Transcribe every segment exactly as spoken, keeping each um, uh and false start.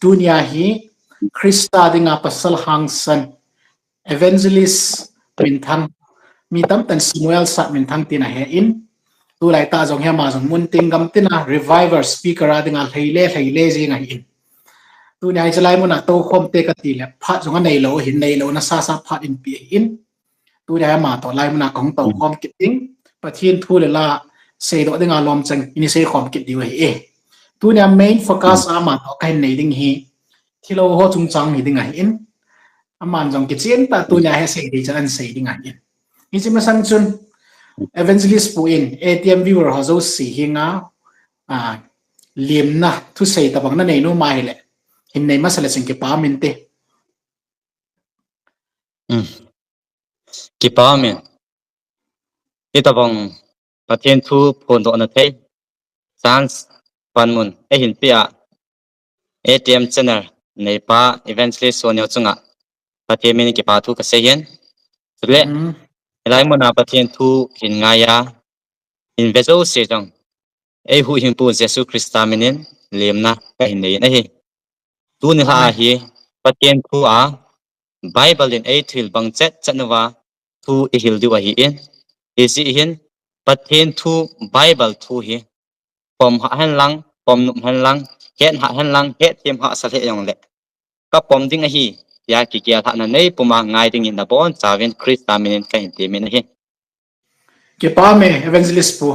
Tunia hi Christa dinga pasal hangsan, evangelist minthang, mi tamtah in Samuel Sat minthang tina he in, tulai ta jong he ama jong mun ting gam tina revival speaker a dinga lheile lheile jing ahi in. Tunia hi chalai muna tou khom te kati le phat jong anei lou hin, nei louna sasa phat in pi ahi in. Tunia ama toh lai muna kahung tou khom kit ding, Pathen thu le la seidoh dinga lom chang in i sei khom kit diu ahi e. Tunia main focus ama toh kahin nei ding hi thilou ho chungchang hi ding ahi in. Aman jong kichen ta tunia he sei ding chan an sei ding ahi in. Hiche masang chun evangelist pu in A T M viewer ho jouse hi nga, a, limna thusei tabang na nei nom ahile hin nei masa le chun kipa min te. Um. Kipa min. Hitabang Pathen thu phondohna thei chance panmun eihin peh a A T M channel neipa Evangelist Soneo chunga Pathen min kipa thu kasei in. Chule, hilai muna Pathen thu hin ngai a, hin ve jouse jong eihuhhingpu Jesu Christa minin limna kahin nei in ahi. Tuni lha hi Pathen thu a Bible in eithil bang chet chet uva thu ihil diu ahi in. Hijeh hin Pathen thu Bible thu hi pom hah hen lang, pom nop hen lang, het hah hen lang, hetthem hahsa lheh jongle kapom ding ahi, tia kigel hahna nei puma ngai dingin nabonchauvin Christa minin kahin temin ahi. Kipa me, Evangelist pu.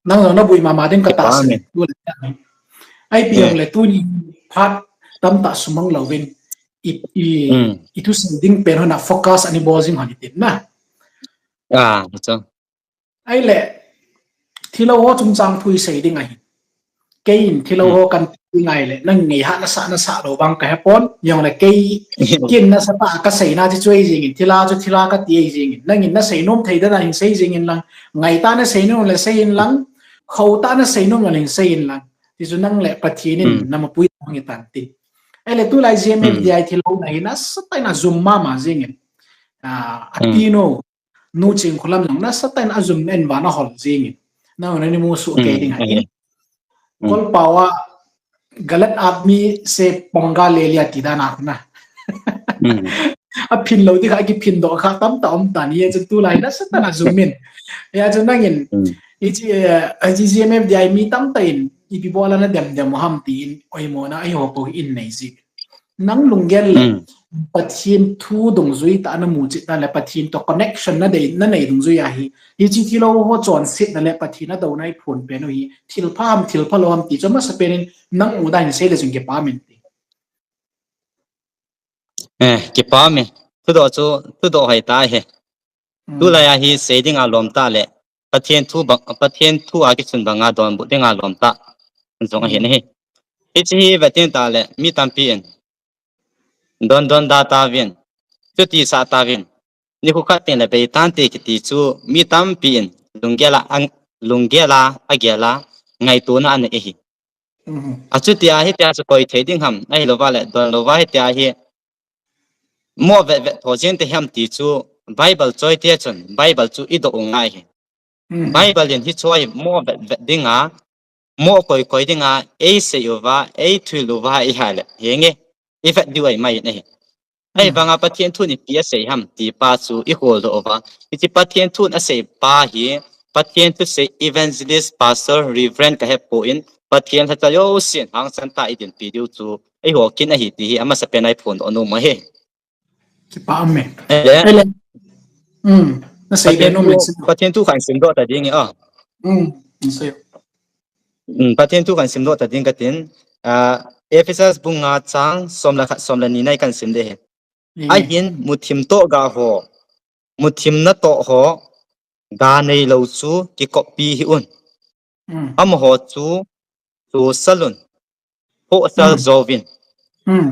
Nang jong nabui mama ding kata se. Ahi pi jongle tuni phat tamtah sumang louvin i, i, i thusei ding pen hona focus ani bol jing hon itin na. Ahile, thilou ho chungchang thu isei ding ahi. Keiin thilou ho kan ti ngai le, nang ngaiha nasah nasah lou vang kahepon, jongle kei kin nasatah a kaseina chu chu ahi jengin, thilha chu thilha kati ahi jengin, nangin nasei nom thei dan a hin sei jengin lang, ngaitah a nasei nom le sei in lang, khoutah a nasei nom le hin sei in lang, tichu nang le Pathen in namapui hung hitan tin. Ahile tulai G M F D I thilouna hi nasatah in ajum mama jengin, a, atinu, Nu Chingkholam jong nasatah in ajum in van ahol jengin. Nang nani musoh kei ding ahin. Kolpao a गलत आदमी से पंगा ले लिया ti dan a khu na. Aphin lou ding kha, kiphin doh kha tamtah um tan, hijeh chun tulai nasatah in ajum in. Hijeh chun nangin, hiche, hiche G M F D I mi tamtah in ipi bol a nadem dem u ham tin oimona eiho kou in nei ji. Nang lunggel le Pathen thu dungjui tah a namu chet dan le Pathen toh connection nadei, nanei dungjui ahi. Hiche thilou ho chonsetna le Pathen adouna iphon pen u hi thilpha ham thilpha lou ham ti chu amasapen in nang u dan in sei le chun kipa min te. Eh, kipa me. Thudoh chu, thudoh hoi ta he. Tulai a hi sei dinga lom tah le Pathen thu bang, Pathen thu a kisun banga donbut dinga lom tah jong ahin ahi. Hiche hi vetin tah le mi tampi in don don da tauvin, chuti sah tauvin, nikho khat tengle bei tante kiti chu mi tampi in lunggel a, lunggel a agel a ngaitona anei ahi. Achuti a hitia chu koi thei ding ham, ahilouva le don louva hitia hi mo vet vet tho jeng te ham ti chu Bible choi te chun Bible chu idoh u ngai ahi. Bible in hiche hi mo vet vet dinga, mo koi koi dinga eisei uva, eithil uva ahile, henge, ivet diu ahi mai in ahi. Ahivanga Pathen thun ipi asei ham ti pa chu iholdoh uva, hiche Pathen thun asei pa hi Pathen thusei evangelist, pastor, reverend kahepoi, Pathen lhacha jousen hangsan tah a idinpi diu chu eiho kin ahi ti hi amasapen a iphondoh nom ahi. Kipa me. Pathen thu khat simdoh ta ding e. Pathen thu khat simdoh ta ding katin, Ephesus bung nga chang som le khat, som le ni na ikan sim ding ahi. Ahin muthim toh ga ho, muthim natoh ho, ga neilou chu kikoppi hih un. Amaho chu sosal un, phohsal jouvin.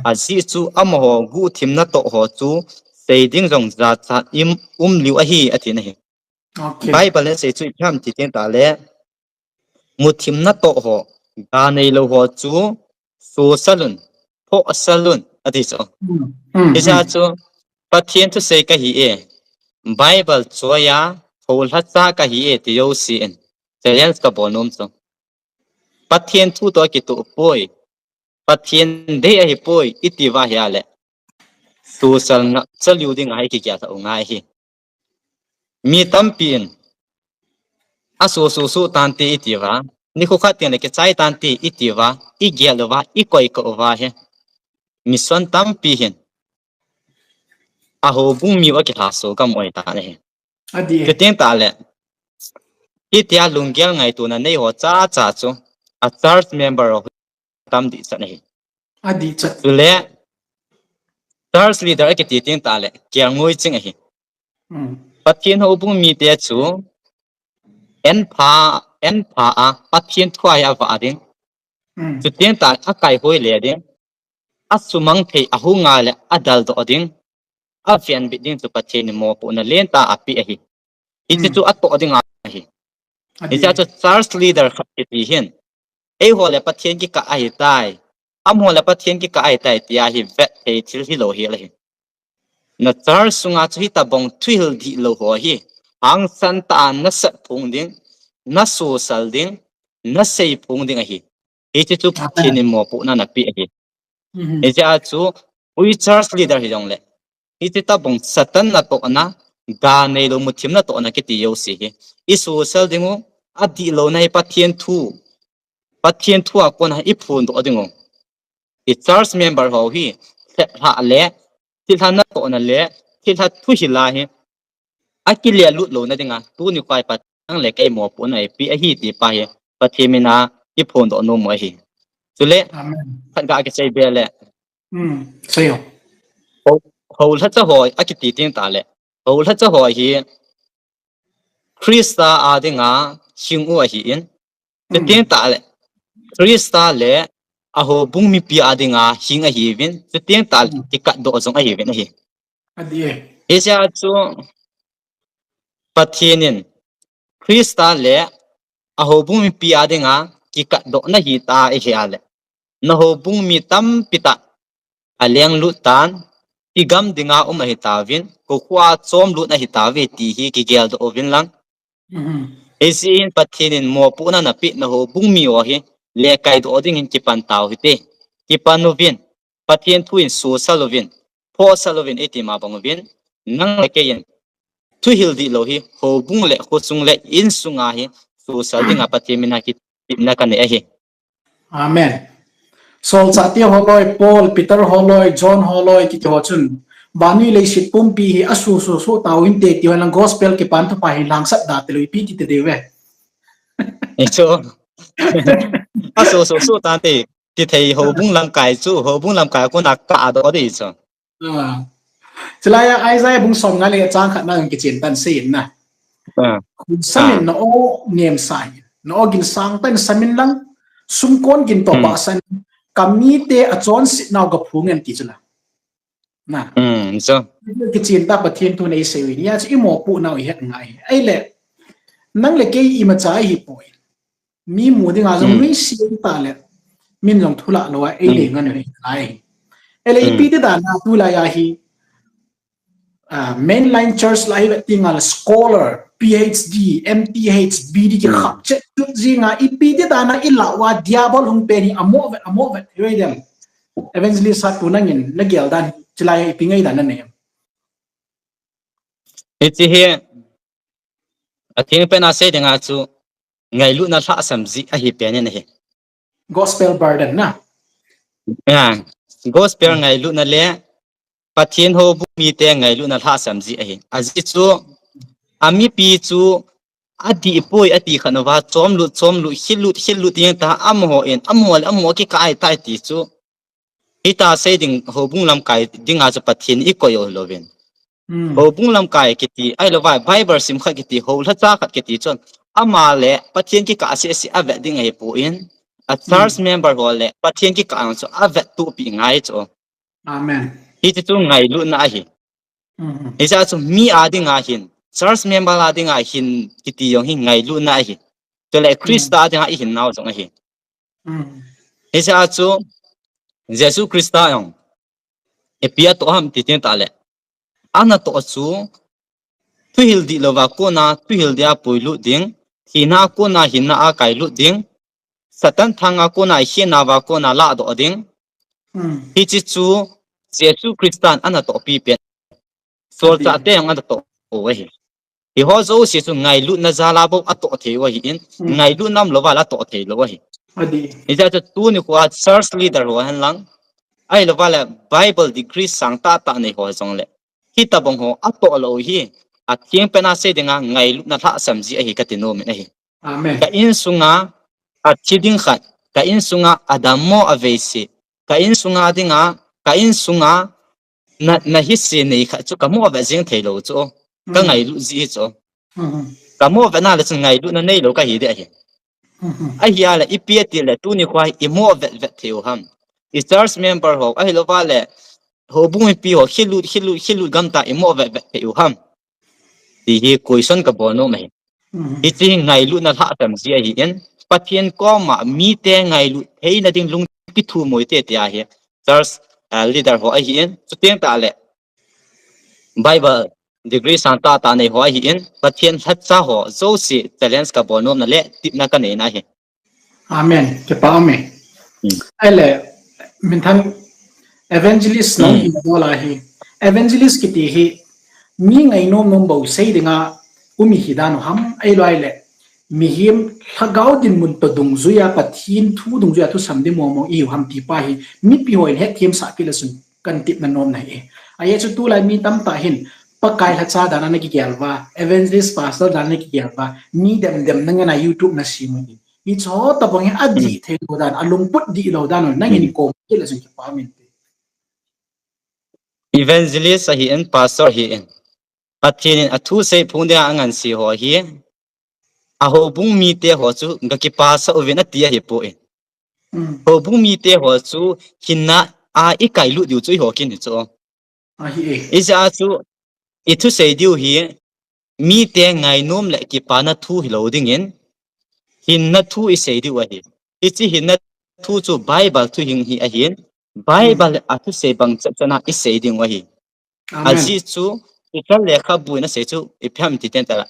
Ajeh chu amaho guhthim natoh ho chu sei ding jong jachat um liu ahi, atin ahi. Bible in asei chu ipi ham ti teng tah le, muthim natoh ho, ga neilou ho chu sosal un, phohsal un, ati chu. Hiche chu Pathen thusei kahi e, Bible choi a, tholhacha kahi e ti jousen challenge kabol nom chu. Pathen thu toh kitoh poi. Pathen dei ahipoi iti uva ahile, suhsal ngah chaliu ding ahi kigel u ngai hi. Mi tampi in, asuh suh suh tante iti uva, nikho khat teng le kichai tante iti uva, igel uva, ikoi kah uva hi. Mission tampi hin, ahoubung mi uva kilhaso gam u ahitan ahi. Adi e. Chuteng tahle, hitia lunggel ngaitona nei ho chacha chu, a church member ho tam dihchan ahi. Adi chat. Chule, church leader akiti teng tahle, kelngoi ching ahi. Hmm. Pathen houbung mite chu, en pha, en pha a, Pathen thu a hi avah ding. Hmm. Chuteng tahle, akaihoi le ding. Asumang thei ahung a le adaldoh ding. Avenbit ding chu Pathen in mopohna lentah apeh ahi. Hiche chu atoh ding ahi. Hiche chu church leader khat kiti hin, eiho le Pathen kikah ahitai, amaho le Pathen kikah ahitai tia hi vet thei thil hilou hel ahi. Na church sunga chu hitobang thuhil dihlou ho hi, hangsan tah a nasat phong ding, nasosal ding, nasei phong ding ahi. Hiche chu Pathen in mopohna napeh ahi. Hiche a chu, ui church leader hijongle, hiche tobang Satan natohna, ga neilou muthim natohna kiti jouse hi, isosal ding u, adihlouna hi Pathen thu, Pathen thu a kona iphondoh ding u. I church member ho hi, thilha le, thilha natohna le, thilha thuhil a hi, akile lut louna dinga, tuni khoa hi Pathen in nang le kei mopohna eipeh ahi ti pa hi, Pathen mina iphondoh nom u ahi. Chule, khat ga kisei be le, houlhacha ho akiti teng tahle, houlhacha ho hi, Christa a dinga hing u ahin, chuteng tahle, Christa le ahoubung mipi a dinga hing ahiuvin, chuteng tahle, kikatdoh jong ahiuvin ahi. Hiche a chu, Pathen in, Christa le ahoubung mipi a dinga kikatdoh nahi ta ahile, nahoubung mi tampi tah alenglut tan, kigam dinga um ahitauvin, kokhuh a chomlut ahitauve ti hi kigeldoh uvin lang. Hiche hin Pathen in mopohna napeh nahoubung mi ho hi, lekaidoh ding hin kipan tau hite. Kipan uvin, Pathen thu in sosal uvin, phosal uvin, iti ma bang uvin, nang le kei in, thuhil dihlou hi, houbung le khosung le insunga hi, sosal dinga Pathen mina kitepna kanei ahi. Amen. Solchahte holoi, Paul, Peter holoi, John holoi, kiti ho chun, vannoi leiset pumpi hi asuh suh suh tau hinte ti ho lang gospel kipan thupha hi langsat da tilou ipi ti te diu ve. Hichu. Asuh suh suh tante, ti thei houbung lamkai chu, houbung lamkai a kona kadoh ding chu. Chulai a Isaiah bung somnga le chang khatna jong kichen tan sei in na. Khun samin na o nemsa in, na o gin sangtah in samin lang, sumkon gin toh pahsan, kamite achonsetnau gaphong in ti chu la. Na. Kichen ta Pathen thu nei sei u in, hia chu imopohnau ihet ngai. Ahile, nang le kei imacha ihipoi. Mi mu dinga jong nuisat tah le, min jong thulah lou a, eile ngan u hilai. Ahile ipi ti dan a tulai a hi, mainline church lai vet tengle scholar, P H D, M T H, B D kikhap chet tut jinga, ipi ti dan a ilah uva diabol hung pen hi amoh vet, amoh vet, hiuve dem. Evangelist Hatpu nangin nagel dan, chulai a ipi ngaidan nanei em? Hiche hi, atheng pen a sei dinga chu, ngailutna lhahsam jeh ahi pen in ahi. Gospel burden na. Gospel ngailutna le Pathen houbung mite ngailutna lhahsam jeh ahi. Ajeh chu, amipi chu adihpoi ati khat uva chomlut, chomlut, khillut, khillut ding ta amaho in, amaho le amaho kikah ahitai ti chu. Hita sei ding houbung lamkai dinga chu Pathen ikoi u hilouvin. Houbung lamkai kiti, ahilouva Bible sim khat kiti, houlhacha khat kiti chun, ama le Pathen kikah seh seh avet ding ahipoi, a church member ho le Pathen kikah jong chu avet tohpeh ngai chu. Hiche chu ngailutna ahi. Hiche a chu mi a dinga hin, church member a dinga hin kiti jong hi ngailutna ahi. Chule Christa a dinga ihinnau jong ahi. Hiche a chu Jesu Christa jong ipi atoh ham ti teng tahle, anatoh chu thuhil dihlouva kona thuhil dia puilut ding, thina a kona hinna a kailut ding, Satan thanga kona ikhenauva kona lahdoh ding, Hmm. Hiche chu Jesu Christan ana tohpi pen. Solchah te jong ana toh u ahi. Hiho jouse chu ngailutna jal a bou atoh thei u ahin, hmm, ngailutna umlou val atoh thei lou ahi. Adi. Hijeh chun tuni khoa church leader ho hen lang, ahilouleh Bible degree sang tahtah nei ho jongle, hitobang ho atoh lou hi, atheng pen a sei dinga ngailutna lhahsam ji ahi kati nom in ahi. Amen. Ka insunga athi ding khat, ka insunga adammo aveise, ka insunga dinga, ka insunga na, na hise nei khat chu kamu vet jing thei lou chu. Ka, mm, ngailut ji chu. Mm-hmm. Kamu vet na le chun ngailutna neilou kahi ding ahi. Mm-hmm. Ahile ipi ati le tuni khoa imu vet vet thei u ham? I church member ho, ahilouleh houbung mipi ho, khilut, khilut, khilut gamta imu vet vet thei u ham? Ti hi question kabol nom ahi. Mhm. Hiche hi ngailutna lhahsam ji ahin, Pathen koma mite ngailut theina ding lungthim kithumo ite ti ahi. Church, ah, leader ho ahin, chuteng tahle Bible degree sang tahtah nei ho ahin, Pathen lhacha ho jouse challenge kabol nom na le tepna kanei na ahi. Amen. Kipa ume. Hmm. Ahile, minthang evangelist, hmm, nang hi bola hi. Evangelist kiti hi, mi ngainom nom bou sei dinga um ihi dan u ham, ahilou ahile, mihem lhagao dinmun toh dungjuia, Pathen thu dungjuia thusam ding mong mong ihiu ham ti pa hi, mipi hon hethem sah kit le chun katepna nom na ahi. Ajeh chu tulai mi tamtah hin, Pakai lhacha dan a nakigel uva, evangelist pastor dan a nakigel uva, mi dem dem na ngen a YouTube nasem u hi. Hiche ho tobang hi adih, hmm, thei lou dan, alungput dih lou dan, nangin, hmm, kom kit le chun kipa umin te. Evangelist ahin, pastor ahin, Pathen in athusei phung dinga angansei ho hi, ahoubung mite ho chu gakipasah uvin ati ahipoi. Hmm. Houbung mite ho chu hinna a ikailut diu chu eiho kin hi chu. Ahi e. Hijeh a chu ithusei diu hi mite ngainom le kipana thu hilou dingin, hinna thu isei diu ahi. Hiche hinna thu chu Bible thu hing hi ahin, Bible, hmm, athusei bang chet chet a isei ding u ahi. Amen. Ajeh chu, Peter lekhabu in asei chu ipi ham ti teng tala,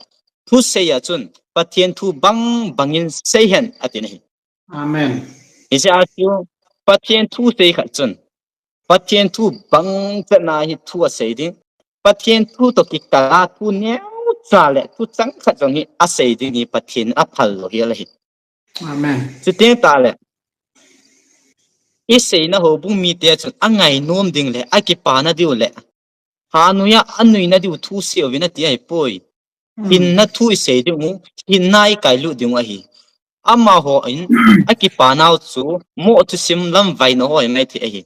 thusei a chun Pathen thu bang bangin sei hen ati na ahi. Amen. Hijeh a chu Pathen thu sei khat chun, Pathen thu bang chet a hi thu asei ding. Pathen thu toh kikal a thu neocha le thu chang khat jong hi asei ding hi Pathen aphal lou hi ahi. Amen. Chuteng tahle, iseina houbung mite chun angainom ding le akipana diu le, ha nuia anuina diu thu sei uvin ati ahipoi. Hmm. Hinna thu isei ding u, hinna ikailut ding u ahi. Amahon akipanau chu moh thusim lamvaina ho hi maithei ahi.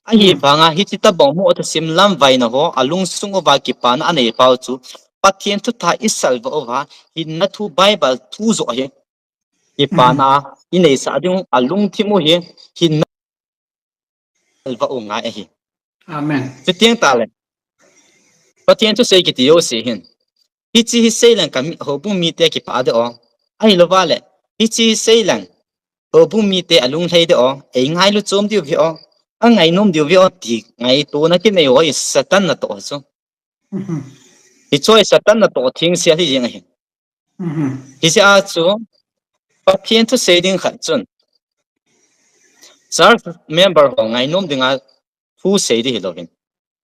Ahi, hmm, vanga hiche tobang moh thusim lamvaina ho alungsung uva kipana anei pau chu Pathen thutah isalvah uva, hinna thu Bible thu joh hi kipana, hmm, ineisah ding u, alungthim u hi hinna salvah u ngai ahi. Amen. Chuteng tahle, Pathen thusei kiti jouse hin, hiche hi sei leng kami, houbung mite kipah ding o. Ahilouva le, hiche hi sei leng houbung mite alunglhai ding o, eingailu chom diu ve o. Angainom diu ve o ti ngaitona kinei ho hi Satan natoh chu. Mhm. Hiche hi Satan natoh thengsel hi jeng ahi. Mhm. Hijeh a chu Pathen thusei ding khat chun church member ho ngainom dinga thusei ding hilouvin,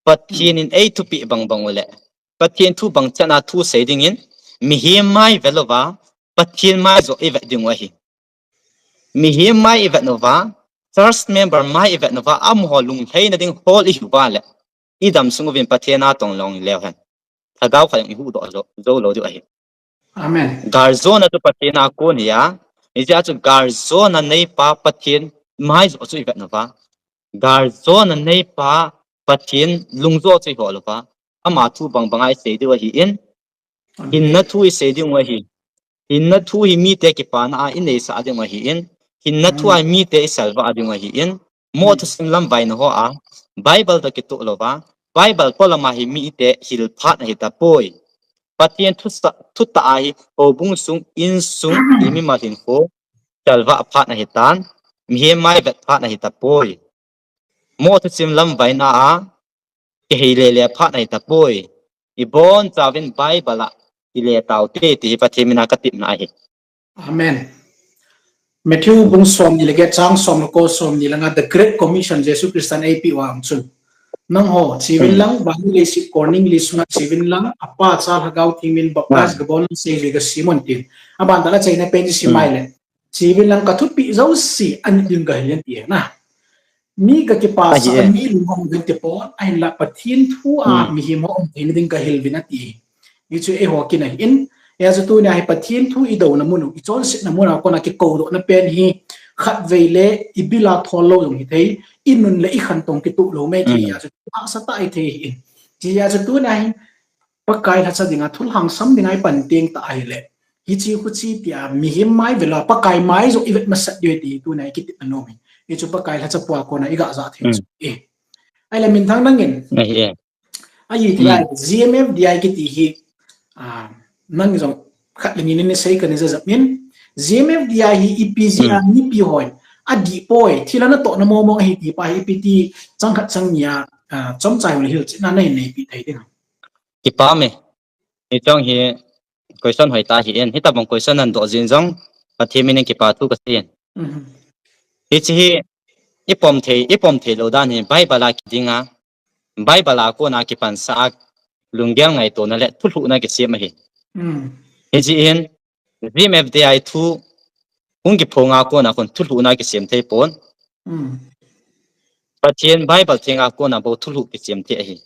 Pathen in eithupeh bangbang u le Pathen thu bang chan a thusei dingin, mihem mai velouva Pathen mai joh ivet ding u ahi. Mihem mai ivet uva, church member mai ivet uva, amaho lunglhaina ding hol ihiuva le, idam sung uvin Pathen a tong long ileu hen, lhagao khat jong ihuhdoh jou, jou lou diu ahi. Amen. Galjona chu Pathen a kon ahi a, hijeh a chu galjona neipa Pathen mai joh chu ivet uva, galjona neipa Pathen lung joh chu ihol uva, ama thu bangbang a isei diu ahin, Amen. Hinna thu isei ding u ahi. Hinna thu hi mite kipana a ineisah ding u ahin. Hinna thu a, Amen, mite isalvah ding u ahin. Moh, Amen, thusim lamvaina ho a Bible toh kitoh louva, Bible polam a hi mite hil phat ahi tapoi. Pathen thu sa-, thutah a hi houbung sung, insung, imimal hinkho salvah phat ahitan. Mihem mai vet phat ahi tapoi. Moh thusim lamvaina a kihei lele phat ahi tapoi. Ibonchauvin Bible a ile taute ti hi Pathen mina katepna ahi. Amen. Matthew bung som ni le get chang som le ko som ni le nga, the Great Commission Jesu Christan eipeh u a chun. Nangho, cheuvin lang, vannoi leiset kolning li sunga cheuvin lang, apa, Cha, Lhagao Theng min baptize gabol un, seijui gasem un tin. Aban tah a achaina pen chu hiche mai le. Cheuvin lang kathupeh jouse anit ding gahil in ati na. Mi gakipasah a, mi lunghang uvin tipon, ahinla Pathen thu a mihem ho um theina ding gahil uvin ati. Hichu eiho kin ahin, hijeh a chu tunia hi Pathen thu idouna mun u, ichonsetna mun a kona kikoudohna pen hi, khatvei le ibil a thol lou jong hithei, inun le ikhantou kitoh lou mai thei, hijeh a chu hahsa tah ithei ahin. Hijeh a chu tunia hi, Pakai lhacha dinga thulhangsam dinga ipan teng tah ahile, hiche huche tia mihem mai vela Pakai mai joh ivet masat diu ti tunia ikitepna nom hi. Hichu Pakai lhacha pua kona igah jah thei chu. Ahile minthang nangin. Ahi tia, G M F D I kiti hi, nang jong khat le ni nei sei kana jajap in. G M F D I hi ipi jeh a mipi hon adih poi, thil a natohna mong mong ahi ti pa hi ipi ti chang khat chang ni a, chomcha hung le hilchetna nahin neipeh thei ding ham? Kipah e. Hichong hi question hoitah ahin, hitobang question nadoh jeh in jong Pathen min in kipa thu kasei in. Hiche hi ipom thei, ipom thei lou dan hi Bible a kiding a, Bible a kona kipansah a, lunggel ngaitona le thulhuhna kisem ahi. Hijeh hin G M F D I thu hung kiphong a kona khun thulhuhna kisem thei pon. Pathen Bible theng a kona bou thulhuh kisem thei ahi.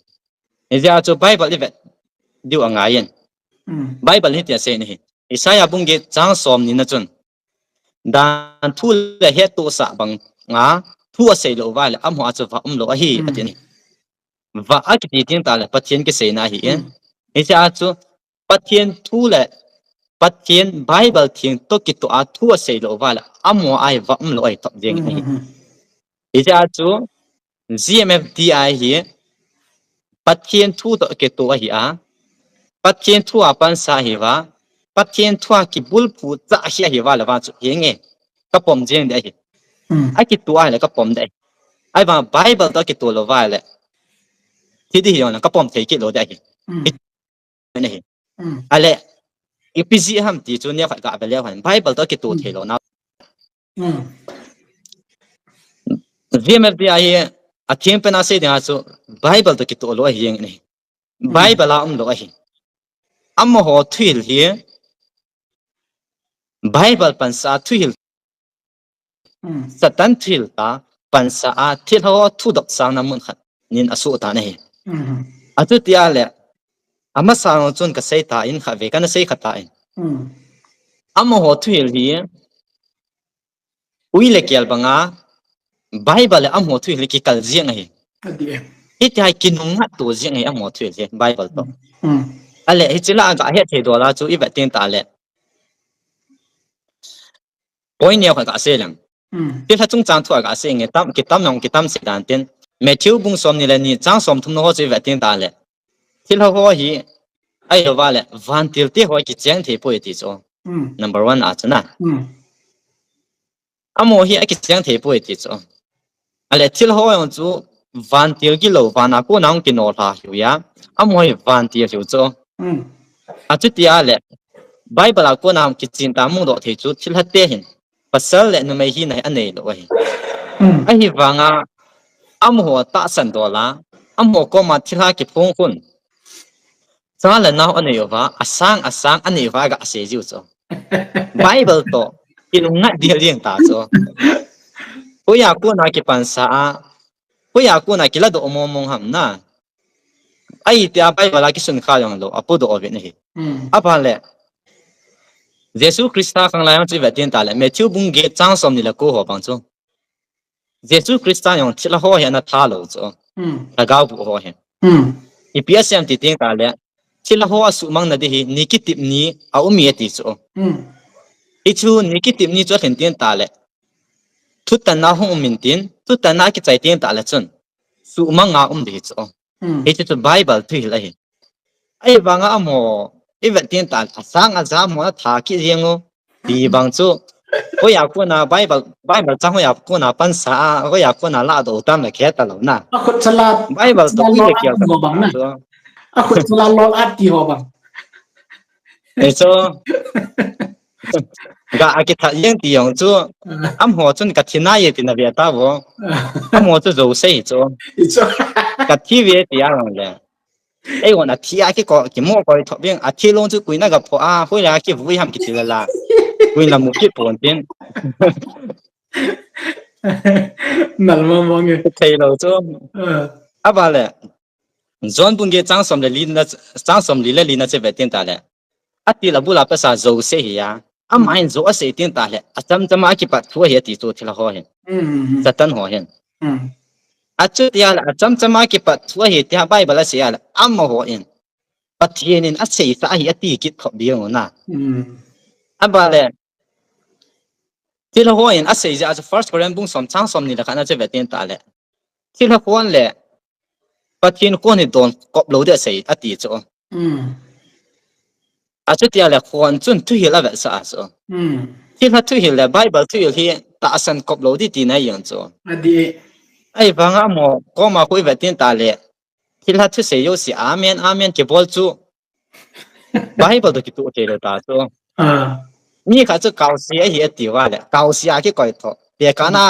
Hijeh a chu Bible ivet diu angai in. Bible hitin asei in ahi. Isaiah bung get chang som ni na chun, dan thu le hettohsah banga thu asei lou uva le amaho a chu vah umlou ahi, ati in ahi. Vah akiti teng tah le Pathen kiseina ahin. Hijeh a chu Pathen thu le Pathen Bible theng toh kitoh a thu asei lou uva le amaho a hi vah umlou ahi top jeng in ahi. Hijeh a chu G M F D I hi Pathen thu toh kitoh ahi a, Pathen thu a pansah ahi uva, Pathen thu a kibulphu cha ahi uva le vang chu henge, kapom jeng ding ahi. Akitoh ahile kapom ding ahi. Ahivang Bible toh kitoh lou uva le, hiti hi jong le kapom thei kit lou ding ahi. Ahile ipi jeh ham ti chu neokhat gah ve leu hen, Bible toh kitoh thei louna. G M F D I hi atheng pen a sei dinga chu Bible toh kitoh lou ahi jeng in ahi. Bible a umlou ahi. Amaho thuhil hi Bible pansah a thuhil, Satan thuhil tah pansah a thilha ho thudop sangna mun khat nin asoh tan ahi. Achuti ahile, amasang chun kasei tan, khatvei kana sei kha tan. Amaho thuhil hi ui le kel banga Bible le amaho thuhil hi kikal jeng ahi. Hiti hi kinungngat to jeng ahi amaho thuhil hi Bible toh. Ahile hiche lah a gahet thei dol a chu ivet teng tah le, point neokhat gasei leng. Thilha chungchang thu a gasei nge, tam, kitam nang kitam sei dan tin. Matthew bung som ni le ni chang som thum na ho chu ivet teng tah le, thilha ho hi ahilouva le vantil te ho kicheng thei poi ti chu. Number one a chu na. Amaho hi akicheng thei poi ti chu. Ahile thilha ho jong chu vantil gilou, van a kona hung kinolha hiu a, amaho hi vantil hiu chu. Achuti ahile Bible a kona hung kichen tah a mudoh thei chu thilha te hin pasal le numei hina hi aneilou ahi. Ahivanga amaho tahsan dol a, amaho koma thilha kiphong khun cha le nao anei uva, asang asang anei uva agasei jiu chu. Bible toh kinungngat ding jeng ta chu. Hoiya kona kipansah a, hoiya kona kiladoh mong mong ham na. Ahi tia Bible a kisun kha jonglou, apodoh uvin ahi. Aban le, Jesu Christa khanglai a chu ivet teng tah le, Matthew bung get chang som ni le ko ho bang chu, Jesu Christa jong thilha ho hi ana tha lou chu. Lhagao boh ho hi. Ipi asei em ti teng tah le, thilha ho asuhmang na ding hi ni kitep ni aum e ati chu. Hichu ni kitep ni chu alhin teng tah le, thutanna hung um in tin, thutanna akichai teng tah le chun suhmang a um ding hi chu. Hichu chu Bible thuhil ahi. Ahivanga amaho ivet teng tah le, asang aja amaho atha kit jeng u ti bang chu, hoiya kona Bible, Bible chang hoiya kona pansah a, hoiya kona ladoh u tam le khe talou na. Akhut chala, Bible toh ui le kel ta chu. Akhut chala lol ati ho bang. Hichu Ga a kithat jeng ti jong chu. Amaho chun ka thi nai e ti na ve ta vo. Amaho chu Jose hi chu. Ka thi ve ti a jong le. Ei gon a thi a kiko kimo koi thop jeng a thi long chu kui na ga pho a hoi la kivui ham kiti la la. Kui la mu ki pon tin. Nal mong mong e. Thei lo chu. A ba le. John bung get chang som le li na chang som li le li na che ve tin ta le. A ti la bu la pa sa Jose hi a. Ama in jo a sei tin ta le. A cham cham a kipat thu hi a ti chu thil ho hin. Satan ho hin. A chu ti a le a cham cham a kipat thu hi ti a Bible a sei a le. Amaho in. Pathian in a sei sa hi a ti kit thop ding na. A ba le. Thil ho in a sei ja chu First Corinthians bung som chang som ni le khat na che ve tin ta le. Thil ho kon le. Pathian kon hi don kop lo de sei a ti chu. A chu ti a le kon chun thuhil a ve sa a chu. Thil ho thuhil le Bible thuhil hi tahsan kop lo di ti na jong chu. A di. Ei vang a mo ko ma ko i ve tin ta le. Thil ho thusei jo si amen amen kibol chu. Bible to kitu thei lo ta chu. Mi kha chu kausi a hi a ti va le. Kausi a kikoi tho. Te ka na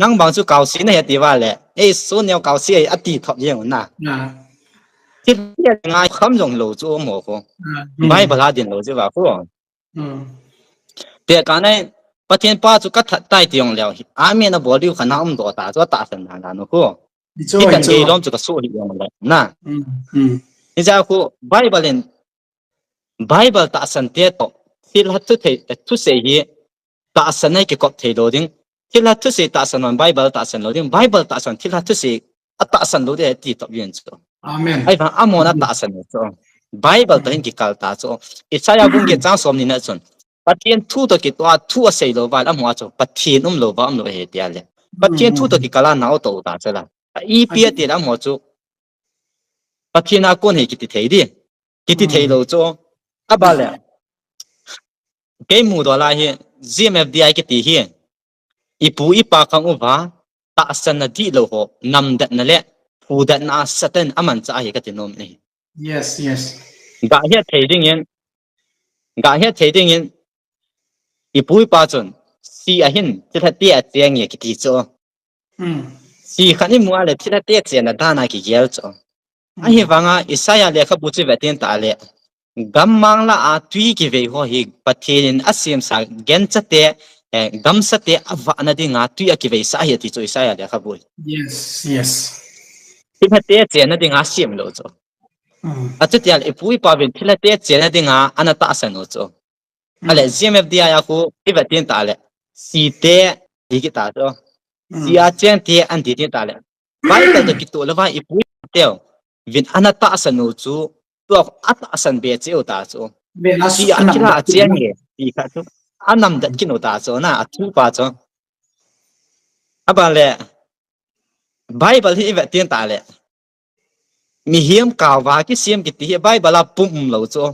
nang bang chu kausi na hi a ti va le. Ei su neo kausi a hi a ti thop jeng na. Thil ngai kham jong lo chu mo ko. Bible a din lo chu va ko. Te ka na Pathian pa chu ka that tai ti jong leo. Amen a bol diu kha na um do ta chu tahsan na na no ko. Hi kan gei lom chu ka su hi jong le na. Hi ja khu Bible in Bible tahsan te to thil ho thu thei thusei hi tahsan nei kikop thei lo ding. Thil ho thusei tahsan man Bible tahsan lo ding. Bible tahsan thil ho thusei a tahsan lo de ti to yin chu. Amen. Ai vang amon a tahsan chu. Bible to hin kikal ta chu. Isaiah bung get chang som ni na chun. Pathian thu to kitoh a thu a sei lo va la mo a chu. Pathian um lo va um lo he ti a le. Pathian thu to kikal a nao to ta chu la. A ipi a ti la mo chu. Pathian a kon hi kiti thei di. Kiti thei lo chu. A ba le. Kei mu do la hi G M F D I kiti hi. Ipu ipa khang uva tahsan na di lo ho namdat na le phudat na Satan aman cha hi kati nom ni. Yes, yes. Ga het thei ding in. Ga het thei ding in. Ipu ipa chun si a hin thil ha ti a cheng ye kiti chu. Si khan i mu a le thil ha ti a cheng na dan a kigel chu. Ahi vanga Isaiah lekhabu chu ve tin ta le. Gammang la a tui kivei ho hi Pathian in a siam sa gen chate, eh, gamsate a vahna dinga tui a kivei sa hi ti chu Isaiah lekhabu. Yes, yes. Thil ha ti a cheng na dinga siam lo chu. A chu ti a le ipu ipa vin thil ha ti a cheng na dinga ana tahsan u chu. A le G M F D I a khu i ve tin ta le. Si te di ki ta chu. Si a cheng te an di tin ta le. Bible to kitoh lo va ipu ipa teu. Vin ana tahsan u chu. Tu a tahsan be che u ta chu. Si a kila a cheng ye. Ti kha chu. A namdat kin u ta chu na a thu pa chu. A ba le. Bible hi i ve tin ta le. Mihem kau va kisiam kiti hi Bible a pum um lo chu.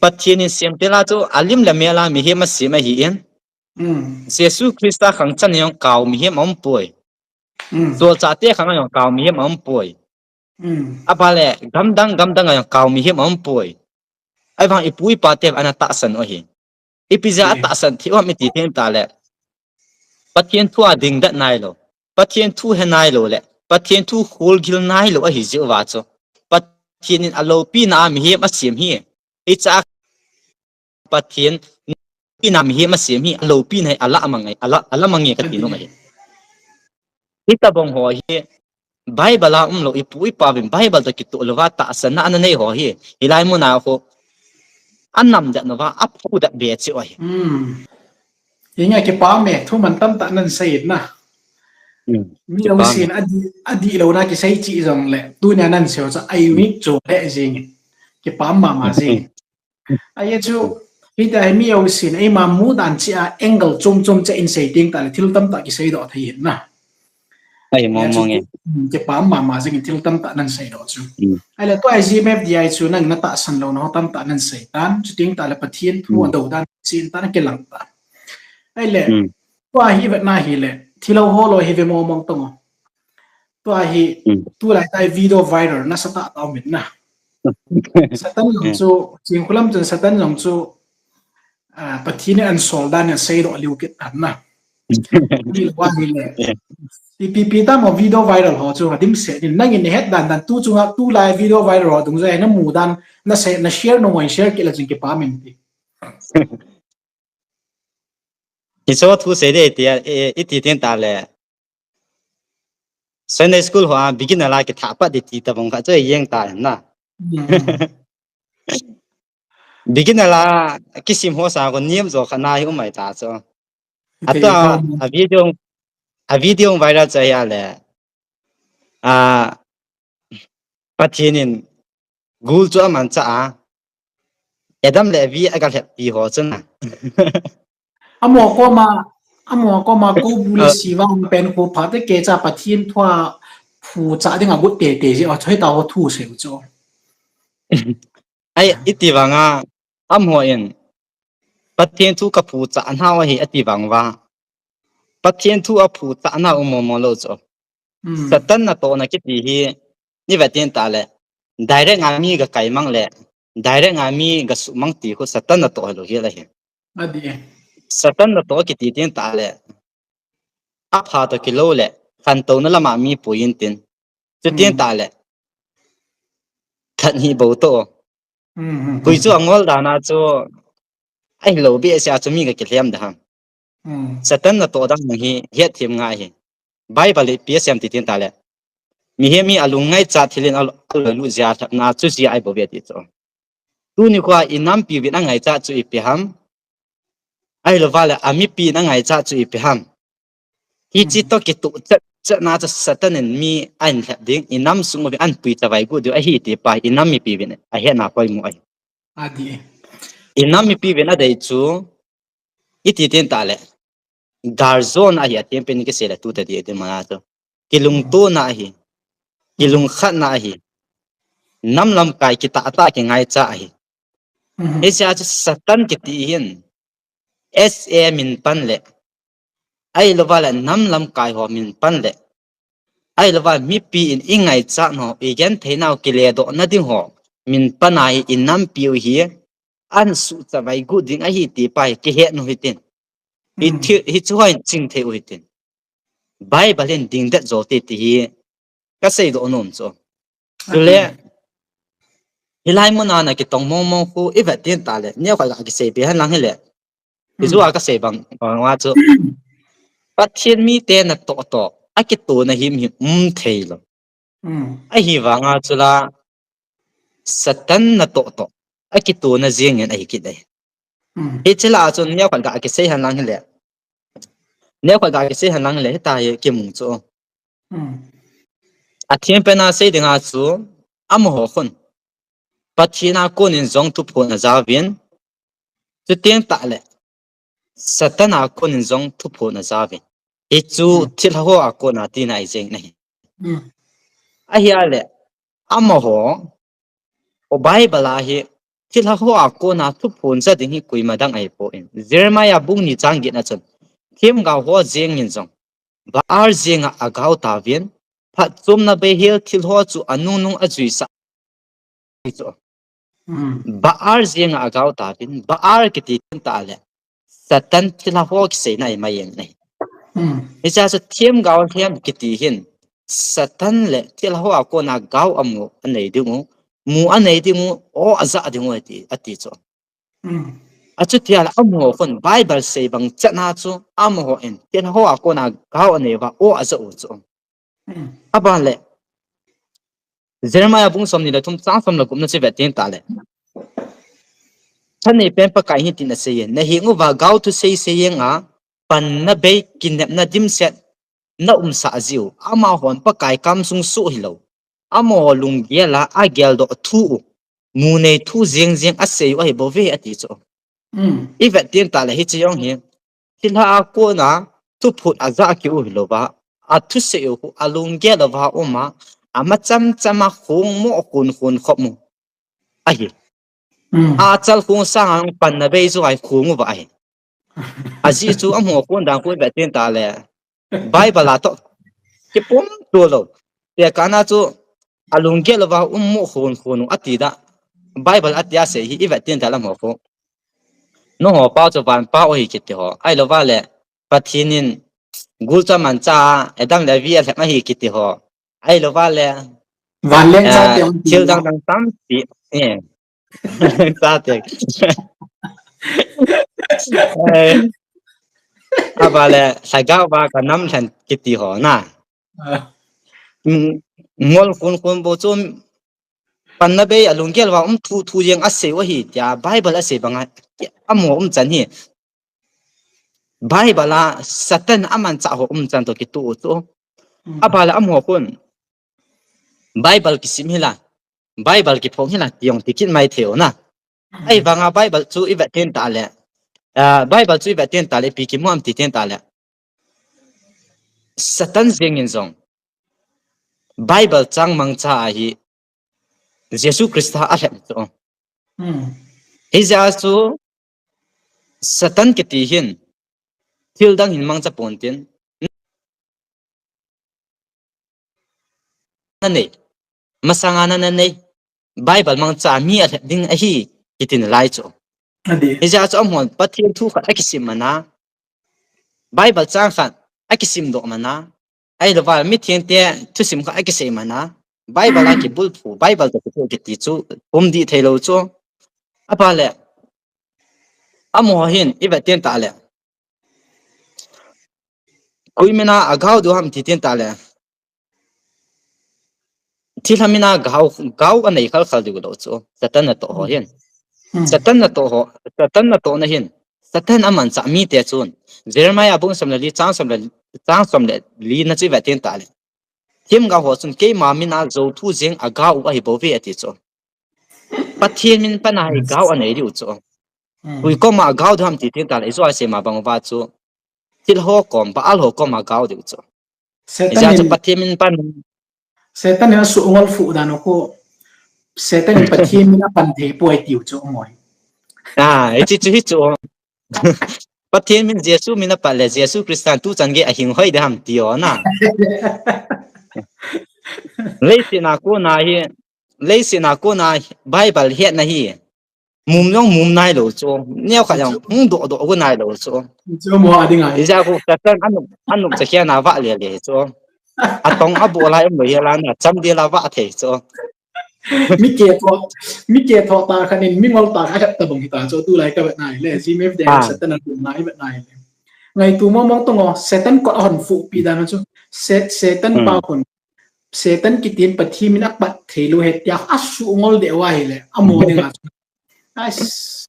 Pathian in siam te la chu a lim le mel a mihem a siam ahi in. Jesu Christa khang chan jong kau mihem a um poi. Jolcha te khang jong kau mihem a um poi. A ba le gamdang gamdang a jong kau mihem a um poi. Ai vang ipu ipa te ana tahsan u ahi. Ipi ja a tahsan thei u ham i ti thei ta le. Pathian thu a ding dat nai lo. Pathian thu he nai lo le. Pathian thu khol gil nai lo ahi jiu va chu. Pathian in a lopi na a mihem a siam hi. I cha Pathian i na mihem a siam hi a lopi na a la mang a la a la mang nge ka ti nom ahi. Hi ta bong ho hi. Bible a um lo ipu ipa vin Bible to kitoh lo va tahsan na ana nei ho hi. Hilai mun a ho. A namdat na va a phudat be che u ahi. Inga kipa me thu man tam ta nan sei na. Mi lo sin a di a di lo na kisei chi jong le. Tu nia nan sei cha ai mi chu le jing. Kipa ma ma jing. Ai chu hi ta mi lo sin ai ma mu dan chi a angle chom chom che in sei ting ta le thil tam ta kisei do thei na. Ai mo mo nge. Kipa ma ma jing thil tam ta nan sei do chu. Ai le to ai G M F D I chu nang na tahsan lo na ho tam ta nan sei tan chu ting ta le Pathian thu a do dan sin ta na ke lang ta. Ai le. Tua hi vet na hi le. Thilo ho lo hi ve mo mong tong. Tua hi tu lai tai video viral na sa ta ta min na. Satan jong chu, Chingkhulam chun Satan jong chu Ah, Pathen in asol dan in seidoh leu kit tan na. Ni wa ni le. Ipi ipi tamo video viral ho chu dimset in nangin nahet dan dan tu chunga tulai video viral ho dungjui a namu dan nasei na share nangin share kit le chun kipah in ti. Hiche thu sei ding iti, eh, iti tin tale. Sunday school ho a beginner la kithah pat ding ti tabang khat chu jeng ta na. Hmm. Beginner la kisim ho sa ko niam jo khat na hi um mai ta chu. Atua a video, a video viral chu ahile. A, Pathen in gul chu amanchah a, Adam le Evi agalheppi ho chu na. Amaho koma, amaho koma kou bu le siva pen ko pha te kecha Pathen thu aphuchah ding agot tete ji, o choi ta ho thu sei u chu. Ai, iti vanga, amaho in, Pathen thu kaphuchah nau ahi ati vang uva. Pathen thu aphuchah nau um mo mo lou chu. Hmm. Satan natohna kiti hi, ni vet in tale, direct a mi gakai mang le, direct a mi gasuh mang ti khu Satan natoh hilou hi la hi. Adi. Satan natoh kiti tin tale, apha toh kilou le, khantouna lama mi pui in tin. Chutin tale, that hi bou toh. Hmm, hmm, hmm. Pui chu angol dan a chu, ahilou behseh a chu mi gakilhem da ham. Hmm. Satan natoh dan hi, het them ngai hi. Bible in ipi asei em ti tin tale. Mihem hi alung ngaichat thil in al-, alunglut jia lhepna chu jia ahi bou ve ti chu. Tuni khoa inampiu vin angaichat chu ipi ham. Ahilou vale amipi in angaichat chu ipi ham. Hiche toh kitoh chet chet na chu Satan in mi ahin lhep ding, inam sung uvin ahin pui chavai gu diu ahi ti pa, inam mipi vin ahetna poimo ahi. Adi. Inam mipi vin adei chu, iti tin tale. Galjona ahi, atempin kisei le tu tadi ati mana chu. Kilungtona ahi. Kilungkhatna ahi. Nam lamkai kitah tah kingaichat ahi. Hmm. Hiche a chu Satan kiti hin. S A min pan le. Ahilou vale nam lamkai ho min pan le. Ahilou vale mipi in ingaichat nau, igenthei nau kiledoh na ding ho min pan a hi inampiu hi. Ahin suh chavai gu ding ahi ti pa hi kihet u hitin. Hi, hmm, thi, hichu hoi ching thei u hitin. Bible in dingdet jo te ti hi kasei doh nom chu. Chule, hilai muna na kitong mong mong khu ivet tin tale, neokhat ga kisei be hen lang hile. Hichu a kasei bang, bang a chu. Pathen mite natoh toh, akitohna himhim um thei lou. Hmm. Ahivanga chula, Satan natoh toh, akitohna jeng in ahi kit e. Hmm. Hiche la a chun neokhat ga kisei hen lang hile. Neokhat ga kisei hen lang hile, hita hi kimu chu. Hmm. Athem pen a sei dinga chu, amaho khun. Pathen a konin jong thuphon ajauvin. Chuteng tahle. Satan a konin jong thuphon ajauvin. Hichu, hmm, thilha ho a kona tina ijeng nahi. Hmm. Ahile, amaho, o Bible a hi, thilha ho a kona thuphon ja ding hi koima dang ahipoi. Jeremiah bung ni chang get na chun, themgao ho jeng in jong, Baal jenga agao tauvin, phatchomna beihel thil ho chu anungnung ajuisah. Chu. Hmm. Baal jenga agao tauvin, Baal kiti tin tahle. Satan thilha ho kiseina ahi mai jeng nahi. Hmm. Hiche a chu themgao lhem kiti hin, Satan le thilha ho a kona gao amu anei ding u, mu anei ding u, o aja ding u ati, ati chu. Hmm. Achuti ahile amaho khun Bible sei bang chet na chu amaho in thilha ho a kona gao anei uva o aja u chu. Hmm. Aban le Jeremiah bung somni le thum chang som le gup na chu vet teng tahle. Thanei pen Pakai hin tin asei e, naheng uva gao thusei sei jeng a, panna bei kinepna dimset na umsah jiu, amahon Pakai kamsung soh hilou. Amaho lunggel a ageldoh thu u, mu nei thu jeng jeng asei u ahi bouve ati chu. Hmm. Ivet teng tahle hiche jong hi, thilha a kona thuphon aja kiu hilouva, athusei u khu alunggel uva um a, ama cham cham a khong mo khon khon khop u ahi. Hmm. Achal khong sanga panna bei chu ahi khong uva ahi. Ajeh chu amaho khon dan khu ivet teng tahle. Bible a toh kipum to lou. Tekahna chu alunggel uva um mo khon khon u ati da. Bible a tia sei hi ivet teng tahle amaho khu. Nangho pa chu van pa u ahi kiti ho. Ahilou vale, Pathen in gul chu amancha a, Adam le Evi alhem ahi kiti ho. Ahilou vale, Vanleng chate eh, hung ti thil na. Dang dang tam ti. Eh. Chate. Eh. Avale, lhagao va ka nam lhen kiti ho na. Ah. Mm, ngol khun khun bou chu panna bei a lunggel va um thu thu jeng asei u ahi tia Bible asei banga amaho umchan hi. Bible a Satan amanchah ho umchan toh kitoh u chu. Mm. Avale amaho khun Bible kisim hila, Bible kiphong hila ti jong ti kit mai thei u na. Ahivanga Bible chu i vet ten tah le, ah, Bible chu i vet ten tah le, ipi kimu ham ti ten tah le, Satan jeng in jong Bible chang mangcha a hi Jesu Christa alhem chu. Hmm. Hijeh a chu Satan kiti hin thil dang hin mangcha pon tin, na nei, masanga na, na nei, Bible mangcha mi alhep ding ahi, kiti nalai chu. Adih. Hijeh a chu amahon Pathen thu khat akisim mana, Bible chang khat akisim doh mana, ahilou vale mithengte thusim khat akisei mana, Bible a kibulphu, Bible toh kitoh kiti chu um dih thei lou chu. Avale, amaho hin i vet ten tah le, koi mina agao diu ham ti ten tah le, thilha mina gao, gao anei khal khal diu lou chu, Satan natoh ho hin. Hmm. Satan natoh ho, Satan natohna hin, Satan amanchah mite chun, Jeremiah bung som le li, chang som le, chang som le li na chu i vet ten tah le, themgao ho chun keima mina jou thu jeng agao u ahi bouve ati chu. Pathen min pana hi gao anei diu chu. Hmm. Koi koma gao diu ham ti ten tah le, i jo a seima bang uva chu, thil ho kom, Baal ho koma gao diu chu. Satan Hijeh a chu hin, Pathen min pan. Satan hin asuh ngol phu dan u khu, Satan hin Pathen min apan thei poi tiu chu mo. Ah, hiche chu hi chu. Pathen min Jesu min apan le, Jesu Christan tuchan gei ahing hoi ding ham ti u na. Leiset a kona hi, leiset a kona Bible hetna hi mum jong mum nailou chu, neokhat jong hung doh doh u nailou chu. Chu mo ading a. Hijeh a khu Satan anop, anop cha khian a vah le le chu. Atong abol a um lou hi la na, chamdel a vah thei chu. Mi ketho, mi ketho tah khat in mi ngol tah khat ta bang hita chu, tulai ka vet nai le, G M F de Satan a tum nai vet nai le. Ngaito mong mong tong o, Satan kot ahon fuh pi dan chu. Set, Satan pa khun, Satan kitin Pathen min apat thei lou he tia asuh ngol deh u ahi le, amo ding a chu. Ai,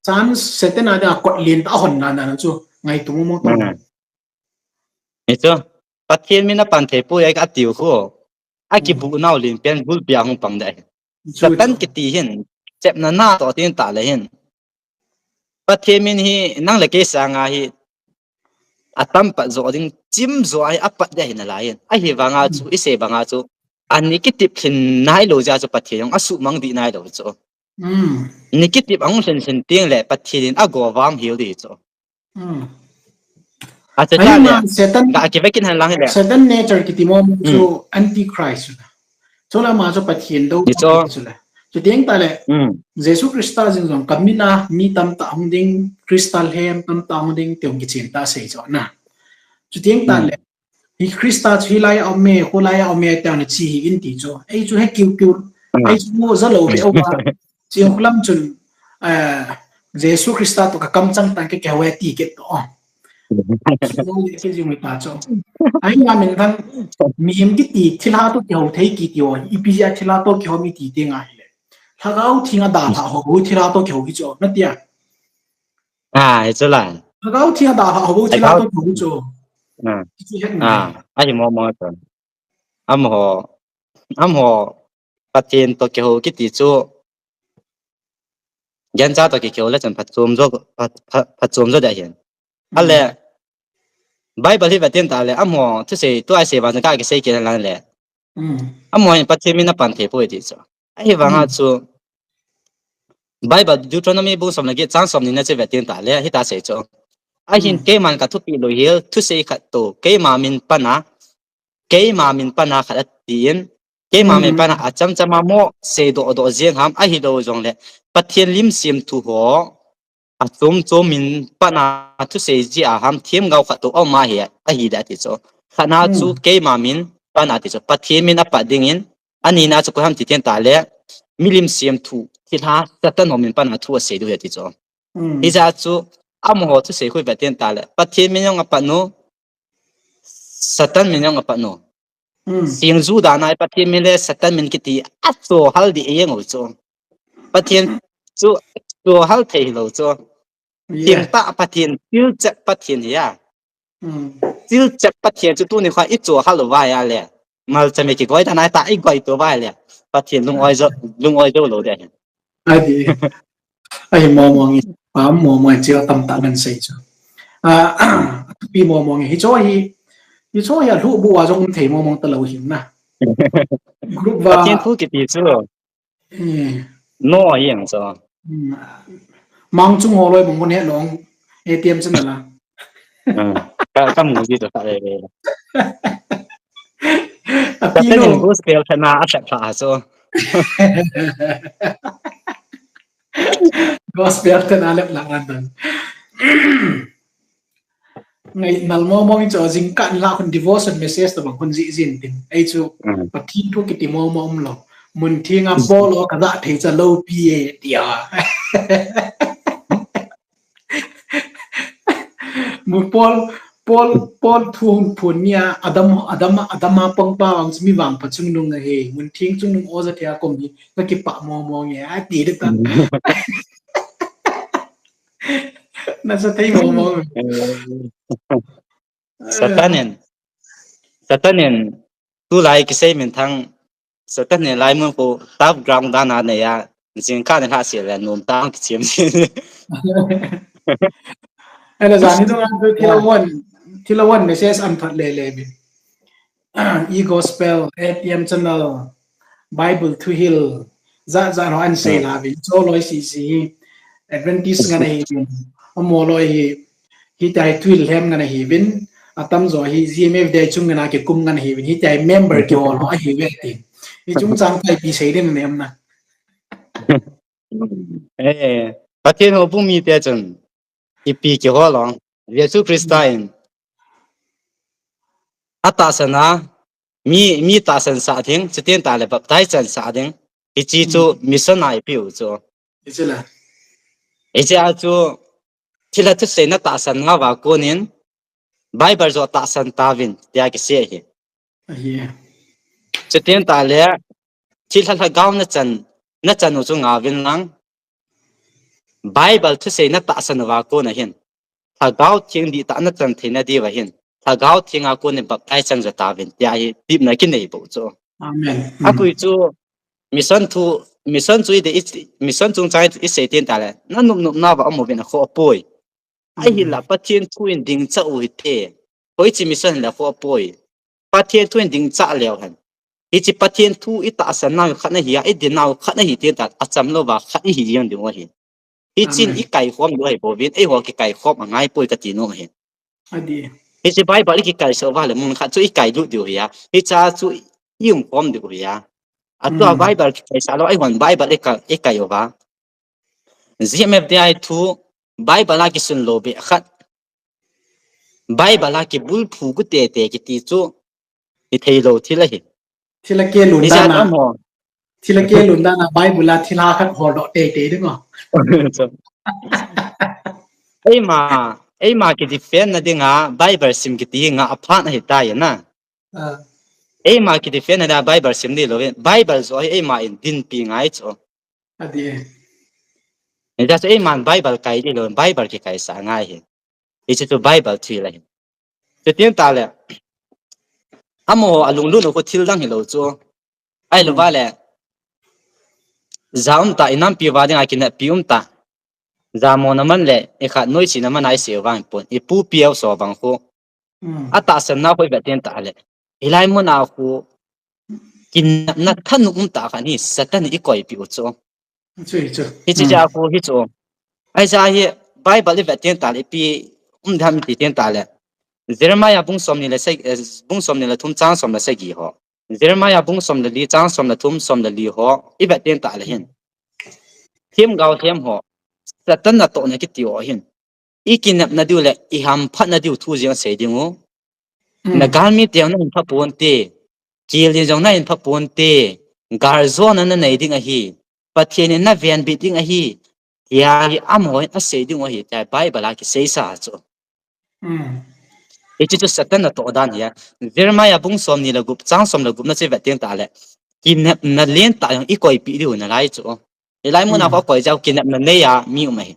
chan Satan a dia kot lien tah ahon dan dan chu, ngaito mong mong tong o. Hichu, Pathen min apan thei poi atiu khu, akibuh nau lien pen gulpi a hung pang deh ahi. Satan kiti hin, chepna natoh ten tah le hin, Pathen min hi nang le kei sanga hi atam pat jo ding, chim jo ahi, apat deh ahi nalai in. Ahivanga chu, i sei banga chu, ani kitip lhin nailou jeh a chu Pathen jong asuhmang dih nailou chu. Ni kitip ahung lhin lhin teng le Pathen in agovam hel dih chu. Achuti le, ga kive kit hen lang hile, Satan nature kiti mo chu antichrist chu. Chule ama chu Pathen dou chu le. Chuteng tah le, Jesu Christa jing jong ka min a mi tamtah hung ding, Christa lhem tamtah hung ding, ti hung kichen tah sei chu na. Chuteng tah le, hi Christa chu hilai a um e, khulai a um e, tia na chi hi in ti chu. Ei chu he kiu kiu, ei chu mo ja lou be uva. Chi khu lam chun, eh, Jesu Christa toh ka kamchang tang ke kihou e ti kit toh. Mo le ke jing ta chu. Ahi nga min thang, mihem kiti thilha toh kihou thei kiti o. Ipi jeh a thilha toh kihou mi ti teng ahile, Lhagao Theng a dalha ho bou thilha toh kihou hi chu, na tia. Ah, hichu la. Lhagao Theng a dalha ho bou thilha toh kihou chu. Hichu het ngai. Ahi mo mo chu. Amaho, amaho Pathen toh kihou kiti chu, gancha toh kihou le chun phatchom jo, phat, phat, phatchom jo deh ahin. Ale, Bible hi vet ten tah le, amaho thusei, tua isei vang chun ka kisei kit lang le, amaho hin Pathen min apan thei poi ti chu. Ahivanga chu, Bible Deuteronomy bung som le get chang som ni na chu vet ten tah le, hita sei chu. Ahin keiman ka thupeh lou hel thusei khat toh, keima min pana, keima min pana khat atin, keima min pana achamchama mo seidoh doh jeng ham, ahilou jongle Pathen lim semthu ho, achom chom min pana thusei ji a ham themgao khat toh aum ahi, ahi le ati chu. Khatna chu keima min pana ati chu. Pathen min apat dingin, anina chu koi ham ti ten tale, milim semthu, thilha, Satan ho min pana thu asei diu ahi ati chu. Hijeh a chu, amaho thusei khu ivet ten tale, Pathen min jong apat u, Satan min jong apat u. Sing ju dan a Pathen min le Satan min kiti achohal ding jeng u chu. Pathen chu chohal thei hilou chu. Thengtah Pathen, thilchet Pathen hi a. Thilchet Pathen chu tuni kho ichohal uva ahile, malchame kigoi dan a ta igoi to uva ahile, Pathen lung-oi jou, lung-oi jou lou ding ahi. Ahi, momong e, pa momong e, chu tamtah ngan sei chu. A, thupi momong e, hicho hi, hicho hi alhuh bu a jong um thei momong talou hin na. Group va. Pathen thu kiti chu. No, jeng chu. Mang chung ho loi bung bun he long, A T M channel a. Ka, kamu ji chu kha le. Api Satan in gospel thana asep pha chu. Gospel thana lep la ran dan. Ngai nal momong chu jingkah in la khun devotion message tabang khun jih jin tin. Ei chu Pathen thu kiti momong umlou. Mun theng a Paul o kaja thei cha loupi e tia. Mu Paul, Paul, Paul thu hung phun nia, Adam, Adam, Adam a pangpa ang mi vangpha chungnung ahi, mun theng chungnung oja thei a kom hi, kakipah momong e, ati ding ta. Nasa thei momong. Satan in, Satan in, tulai kisei minthang, Satan in laimun khu tough ground dan a nei a, jingkah in lhah seh le, nom tah a kichem seh. Ahile jan hi dong a chu thil a one, thil a one message an thot le le bin. E-gospel, A T M channel, Bible thuhil, jat jat ho an sei la bin. Cho loi si si hi, Adventist ngan ahi bin. Amo loi hi, hitia hi thuhil hem ngan ahi bin. Atam jo hi G M F D I chung ngan a kikum ngan ahi bin. Hitia hi member kihol ho ahi ve tin. Hi chungchang kaipi sei ding nem na. Eh, Pathen houbung mite chun ipi kihol ong. Jesu Christa in atahsan a, mi, mi tahsan sah ding, chutin tah le baptize chan sah ding. Hiche chu mission a ipi u chu. Hiche a chu thilha thusei na tahsan nauva konin Bible joh tahsan tauvin tia kisei ahi. Chutin tah le thilha lhagao na chan, na chan u chu ngauvin lang. Bible thusei na tahsan uva kona hin Lhagao Theng dihtah na chan theina diuva hin Lhagao Theng a konin baptize chang jo tauvin tia hi tepna kinei bou chu. Akoi chu mission thu, mission chu i de, mission chungchang i sei tin tah le, na nop nop nauva um uvin akhoh poi. Ahinla Pathen thu in dingchah u hite. Hoiche mission le akhoh poi. Pathen thu in dingchah leu hen, hiche Pathen thu i tahsan nau khat na hi a, i din nau khat na hi tin tah, achamlouva khat i hi jeng diu ahi. Hichen i kaikhom diu ahi bouvin, eiho kikaikhom angai poi kati nom ahi. Hiche Bible i kikaisah uva le mun khat chu i kailut diu ahi a. Hiche a chu i umkhom diu ahi a. Atua Bible kikaisah lou, eihon Bible i kai, i kai uva, G M F D I thu Bible a kisun lou beh khat, Bible a kibulphu gu tete kiti chu i theilou thil ahi. Thilha kelun dan a, thilha kelun dan a Bible a thilha khat holdoh tete ding o. Eima, eima kidefend na dinga Bible sim kiti hi nga aphat ahitai na. Eima kidefend na dinga Bible sim dilouvin, Bible joh hi eima in dinpi ngai chu. Hijeh chun eiman Bible kai dilouvin, Bible kikaisah ngai hi. Hiche chu Bible thil ahi. Chutin tah le, amaho alunglut u khu thil dang hilou chu. Ahilouva le, ja umtah, i nampi uva dinga kineppi umtah. Jamona man le, ikhat noisena man a isei u vang pon, i pupi u so vang khu. Atahsan nau khu ivet tin tah le, hilai mun a khu kinepna thanop umtah khat hi Satan in ikoipeh u chu. Hiche jeh a khu hichu. Ahijeh a hi Bible ivet tin tah le, ipi um ding ham iti tin tah le, Jeremiah bung somni le sa, bung somni le thum chang som le sagi ho, Jeremiah bung som le li chang som le thum, som le li ho ivet tin tah le hin, themgao lhem ho, Satan natohna kiti ho hin, i kinepna diu le i hamphatna diu thu jeng asei ding u. Na galmi te jong nahin pha ponte, kil in jong nahin pha ponte, galjona nanei ding ahi, Pathen in navenbit ding ahi, tia hi amaho hin asei ding u ahi, tia Bible a kiseisa chu. Hiche chu Satan natoh dan hi a. Jeremiah bung somni le gup, chang som le gup na chu vet teng tale, kinepna lentah jong i koipeh diu nalai chu. Hilai muna kho koi jeh u kinepna nei a mi um ahi.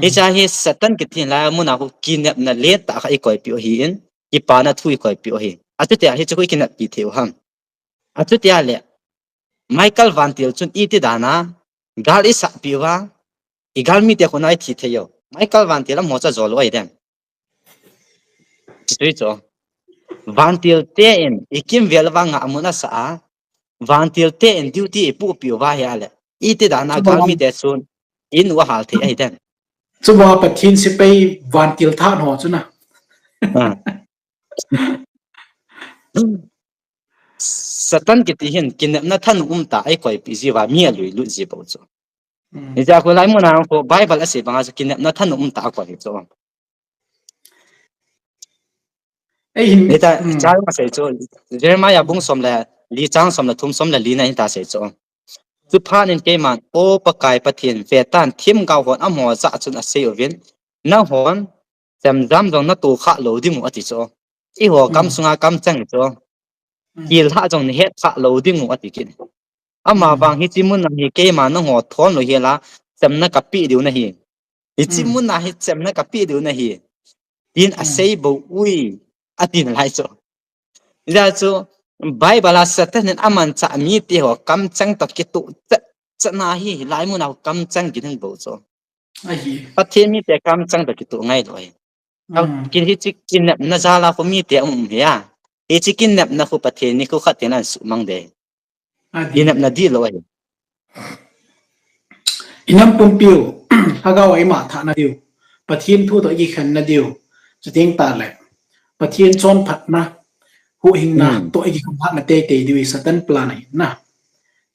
Hiche hi Satan kiti lai muna kho kinepna lentah kha i koipeh u ahin, kipana thu i koipeh u ahi. Achutia hiche kho i kineppi thei u ham? Achutia le, Michael vantil chun iti dana gal i sahpeh uva, i galmite kho nai thi thei u? Michael vantil amaho chu ajol u ahi dem? Chutwi chu, vantil te in i kimvel uva ngahmun asah a, vantil te in duty i pohpeh uva ahile, iti dana galmite chun in u ahal thei ahi dem? Chubang Pathen sepai vantil thahat ho chu na. Satan kiti hin kinepna thanom umtah a i koipeh jiuva mi alui lut ji bou chu. Hijeh a kho lai muna kho Bible asei banga chu kinepna thanom umtah a koi hi chu. Hita, chang asei chu, Jeremiah bung som le li, chang som le thum, som le li na hita sei chu. Chuphat in keiman, O Pakai Pathen, vetan, themgao hon amaho jah a chun asei uvin, nanghon chemjam jong natoh khah lou ding u ati chu. Eiho kam sunga kamcheng chu, kil lhah jong nahet khah lou ding u ati kit. Amavang hiche muna hi keiman nangho thon lou hela, chemna kapeh diu nahi. Hiche muna hi chemna kapeh diu nahi, tin asei bou ui, ati nalai chu. Hijeh chun Bible a Satan in amanchah mite ho kamcheng toh kitoh chet chet na hi, hilai muna ho kamcheng kiti bou chu. Pathen mite kamcheng toh kitoh ngailou ahi. Kin hiche kinepna jal a kho mite um um hi a. Hiche kinepna kho Pathen in kho khat in ahin suhmang ding. Kinepna dihlou ahi. Inam pumpiu, lhagao a ima thahna diu, Pathen thu toh ikikhenna diu, chuteng tahle Pathen chonphatna, huhhingna toh ikikhenna teitei diu hi Satan plan ahi na.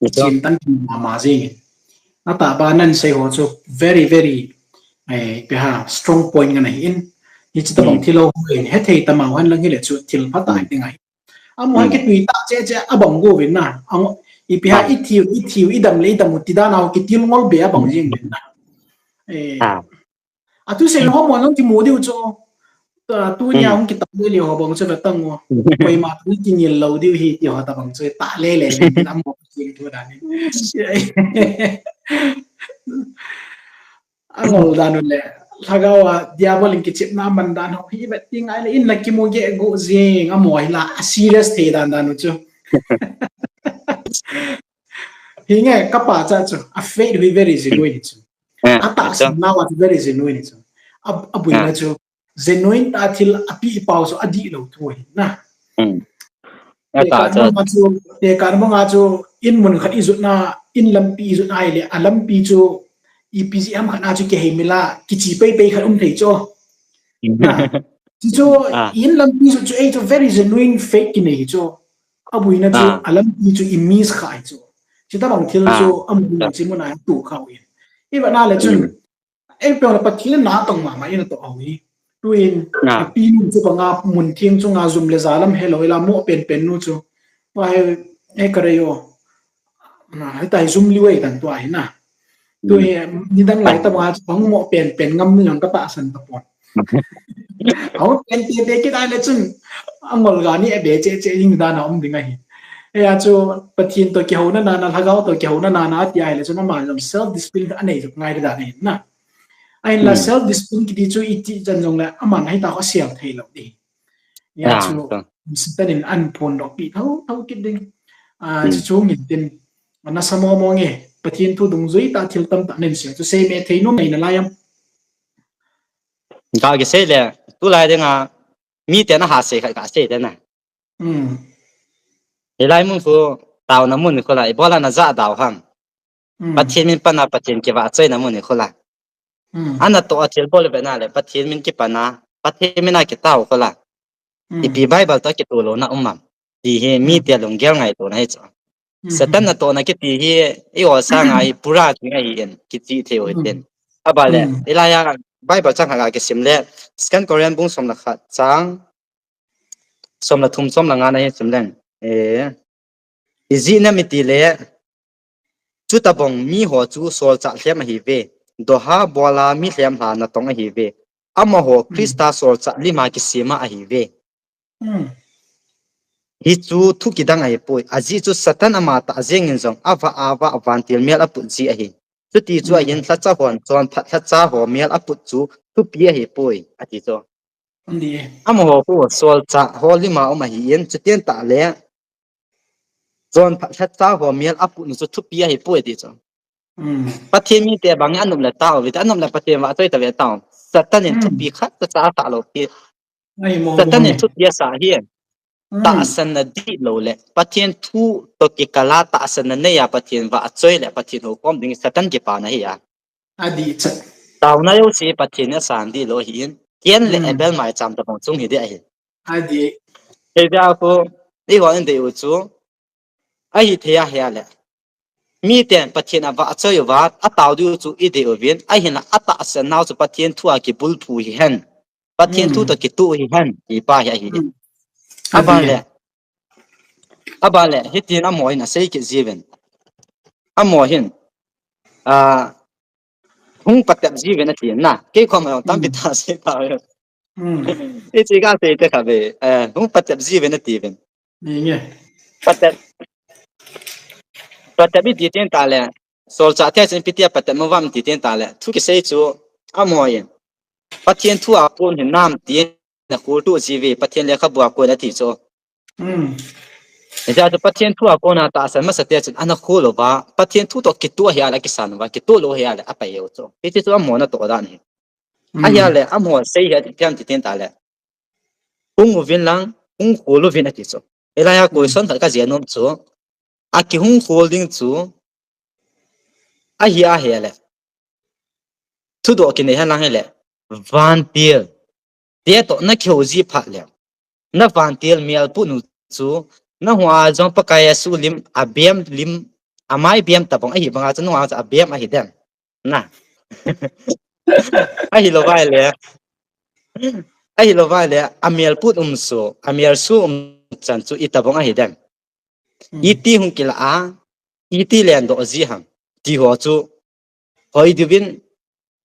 Pathen tan mama jingin. Atahbeh a nasei ho chu very, very, eh, ipi ham, strong point ngen ahin. Hiche tobang thil ho hin hethei tamau henlang hile chu thil phatah ding ahi. Amaho kitui tah cheh cheh abang go uvin na. Ipi ham, ithiu, ithiu, idam le idam u ti dan a ho kitil ngol be abang jing uvin na. Athusei ho mo jong kimu diu chu. Tunia hung kitah lele ho bang chu vetang u. Koima toh kingil lou diu hi ti ho tobang chu tah lele uvin amaho jing thu dan hi. Angol dan u le, lhagao a diabol in kichepna aman dan ho hi vet teng ahile in la kimu geh go jing, amaho hi la a serious thei dan dan u chu. Hinge kapachat chu, a faith hi very genuine chu. Atahsan nau a very genuine chu. Abuina chu genuine tah thil apeh pau chu adihlou thu ahi na. Tekah banga chu, tekah banga chu in mun khat ijotna, in lampi ijotna ahile, alampi chu ipi jeh ham khat na chu kiheimil a, kiche peipei khat um thei chu. Chuchu in lampi jot chu eichu very genuine faith kinei chu. Abuina chu alampi chu i miss kha ahi chu. Chutobang thil chu amun a, hiche mun a atoh kha u ahi. Ivet na le chun, Ei, peh le Pathen in natong mama in atoh u hi. Tuin, api nu chu banga mun theng chunga jum le ja lam helou ila mo penpen nu chu. Tua hi, ei, karei o. Na, hitia hi jum liu ei tan tua hi na. Tui, nidang lai tobanga chu bang mo penpen ngam nu jong katahsan tapon. Hou pen te te kit ahile chun, angol ga ni abe cheh cheh ding dan a um ding ahi. Hia chu Pathen toh kihouna nana, lhagao toh kihouna nana ati ahile chun ama jong self discipline anei jep ngai dan ahi na. Ahinla self discipline kiti chu iti chan jongle aman ahita kho sel thei lou ding. Hia chu Satan in aphondoh pi tho tho kit ding. Chuchu ngen tin, nasa mo mo nge, Pathen thu dungjui tah thil tamtah nei sei chu, sei me thei nom nei nalai am? Ga kisei le, tulai dinga miten aha sei khat kasei te na. Hilai mun khu, taona mun khu la, ibola najah dau ham? Pathen min pan a Pathen kivahchoina mun khu la. Anatoh a thilbol ve na le, Pathen min kipan a, Pathen min a kitao khu la. Ipi Bible toh kitoh louna um am? Ti hi mite lunggel ngaitona hi chu. Satan natohna kiti hi, i-o sanga hi pura thing ahin, kichih thei u hitin. Aban le, mm, hilai a Bible chang khat ga kisim le, Second Corinthians bung som le khat chang som le thum, som le nga na hi sim leng. Eh, ijeh inem itile, chutabang miho chu solchah lhem ahiuve. Doha bola mi lhem lha natong ahiuve. Amaho, mm, Christa solchah lima kisema ahiuve. Mm. Hichu thu kidang ahipoi. Ajeh chu Satan amatah jengin jong avah avah vantil mel aput ji ahi. Chuti chu, mm, ahin lhacha hon chonphat lhacha ho mel aput chu thupi ahipoi, ati chu. Andi. Amaho khu solchah ho lima um ahin, chuti tah le chonphat lhacha ho mel aput nu chu thupi ahipoi ti chu. Mm. Pathen mite bang anop le tao, vit anop le Pathen vahchoi tave tao. Satan in, mm, thupi khat cha cha asa lou pi. Ai, mo, Satan in mo. Thupi asa hi. Mm. Tahsanna dihlou le Pathen thu toh kikal a tahsanna nei a Pathen vahchoi le Pathen houkhom ding Satan kipana ahi a. Adih cha. Taona jouse Pathen in asan dihlou ahin. Cain le, mm, Abel maicham tabang chung hi ding ahi. Adih. Hijeh a khu, eihon idei u chu, ahithei ahile, miten Pathen avahchoi uva, atao diu chu idei uvin, ahinla atahsan nau chu Pathen thu a kibulphu hihen. Pathen thu, mm, toh kitoh hihen, ti pa hi ahi. Mm. Aban le, aban le, hitin amaho hin asei kit jiuvin. Amaho hin, ah, hung patep jiuvin ati na. Kei khom jong tampi, mm, tah sei tauve. Mm. Hiche kasei te kha ve, eh, hung patep jiuvin ati uvin. Ni nge. Patep. Patep iti teng tah le. Solchah te chun ipi tia patep mo uvam iti teng tah le. Thu kisei chu amaho in, Pathen thu a kon hinam tin akhol toh jiuve, Pathen lekhabu a kon ati chu. Mm. Hijeh chun Pathen thu a kona tahsan masa te chun ana khol uva, Pathen thu toh kitoh ahile akisan uva, kitoh lou ahile apai u chu. Hiche chu amaho natoh dan ahi. Mm. Ahile, amaho sei hi ati, ipi ham iti teng tah le, hung uvin lang, hung khol uvin ati chu. Hilai a, mm, question khat kajih nom chu, akihung khol ding chu, ahi ahile, thudoh kinei hen lang hile, vantil te toh nakihou ji phat le, na vantil mel put nu chu, nahua jong Pakai Jesu lim, abem lim, amai bem tabang ahi banga chu nahua chu abem ahi dem. Na. Ahilou vai le. Ahilou vai le, amel put um chu, amel su um chan chu itabang ahi dem. Hmm. Iti hung kila a, iti lendoh ji ham, ti ho chu, hoi diuvin,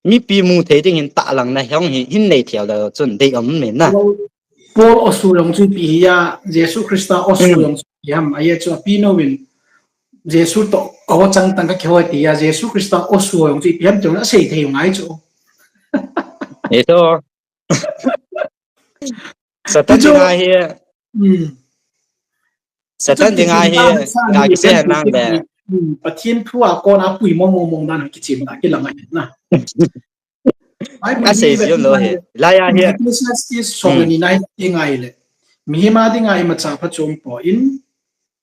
mipi mu thei ding hin tahlang na hung hi, hin nei thei lou chun, dei um mai na. Paul o su jong chu ipi hi a, Jesu Christa o su, hmm, jong chu ipi ham, ahi chu api nouvin, Jesu toh, o chang tang kakihou ti a, Jesu Christa o su jong chu ipi ham ti jong asei thei ngai chu. Eto. Satan dinga hi. Hmm. Satan dinga hi. Ga kisei hen lang le. Hmm. Pathen thu a kona pui mong mong mong dan kichen ta kilang ahi na. Asei jom lou hi. Laiya hi. Ecclesiastes som le ni na hi ngai le. Mihem a dinga imacha phatchom poi.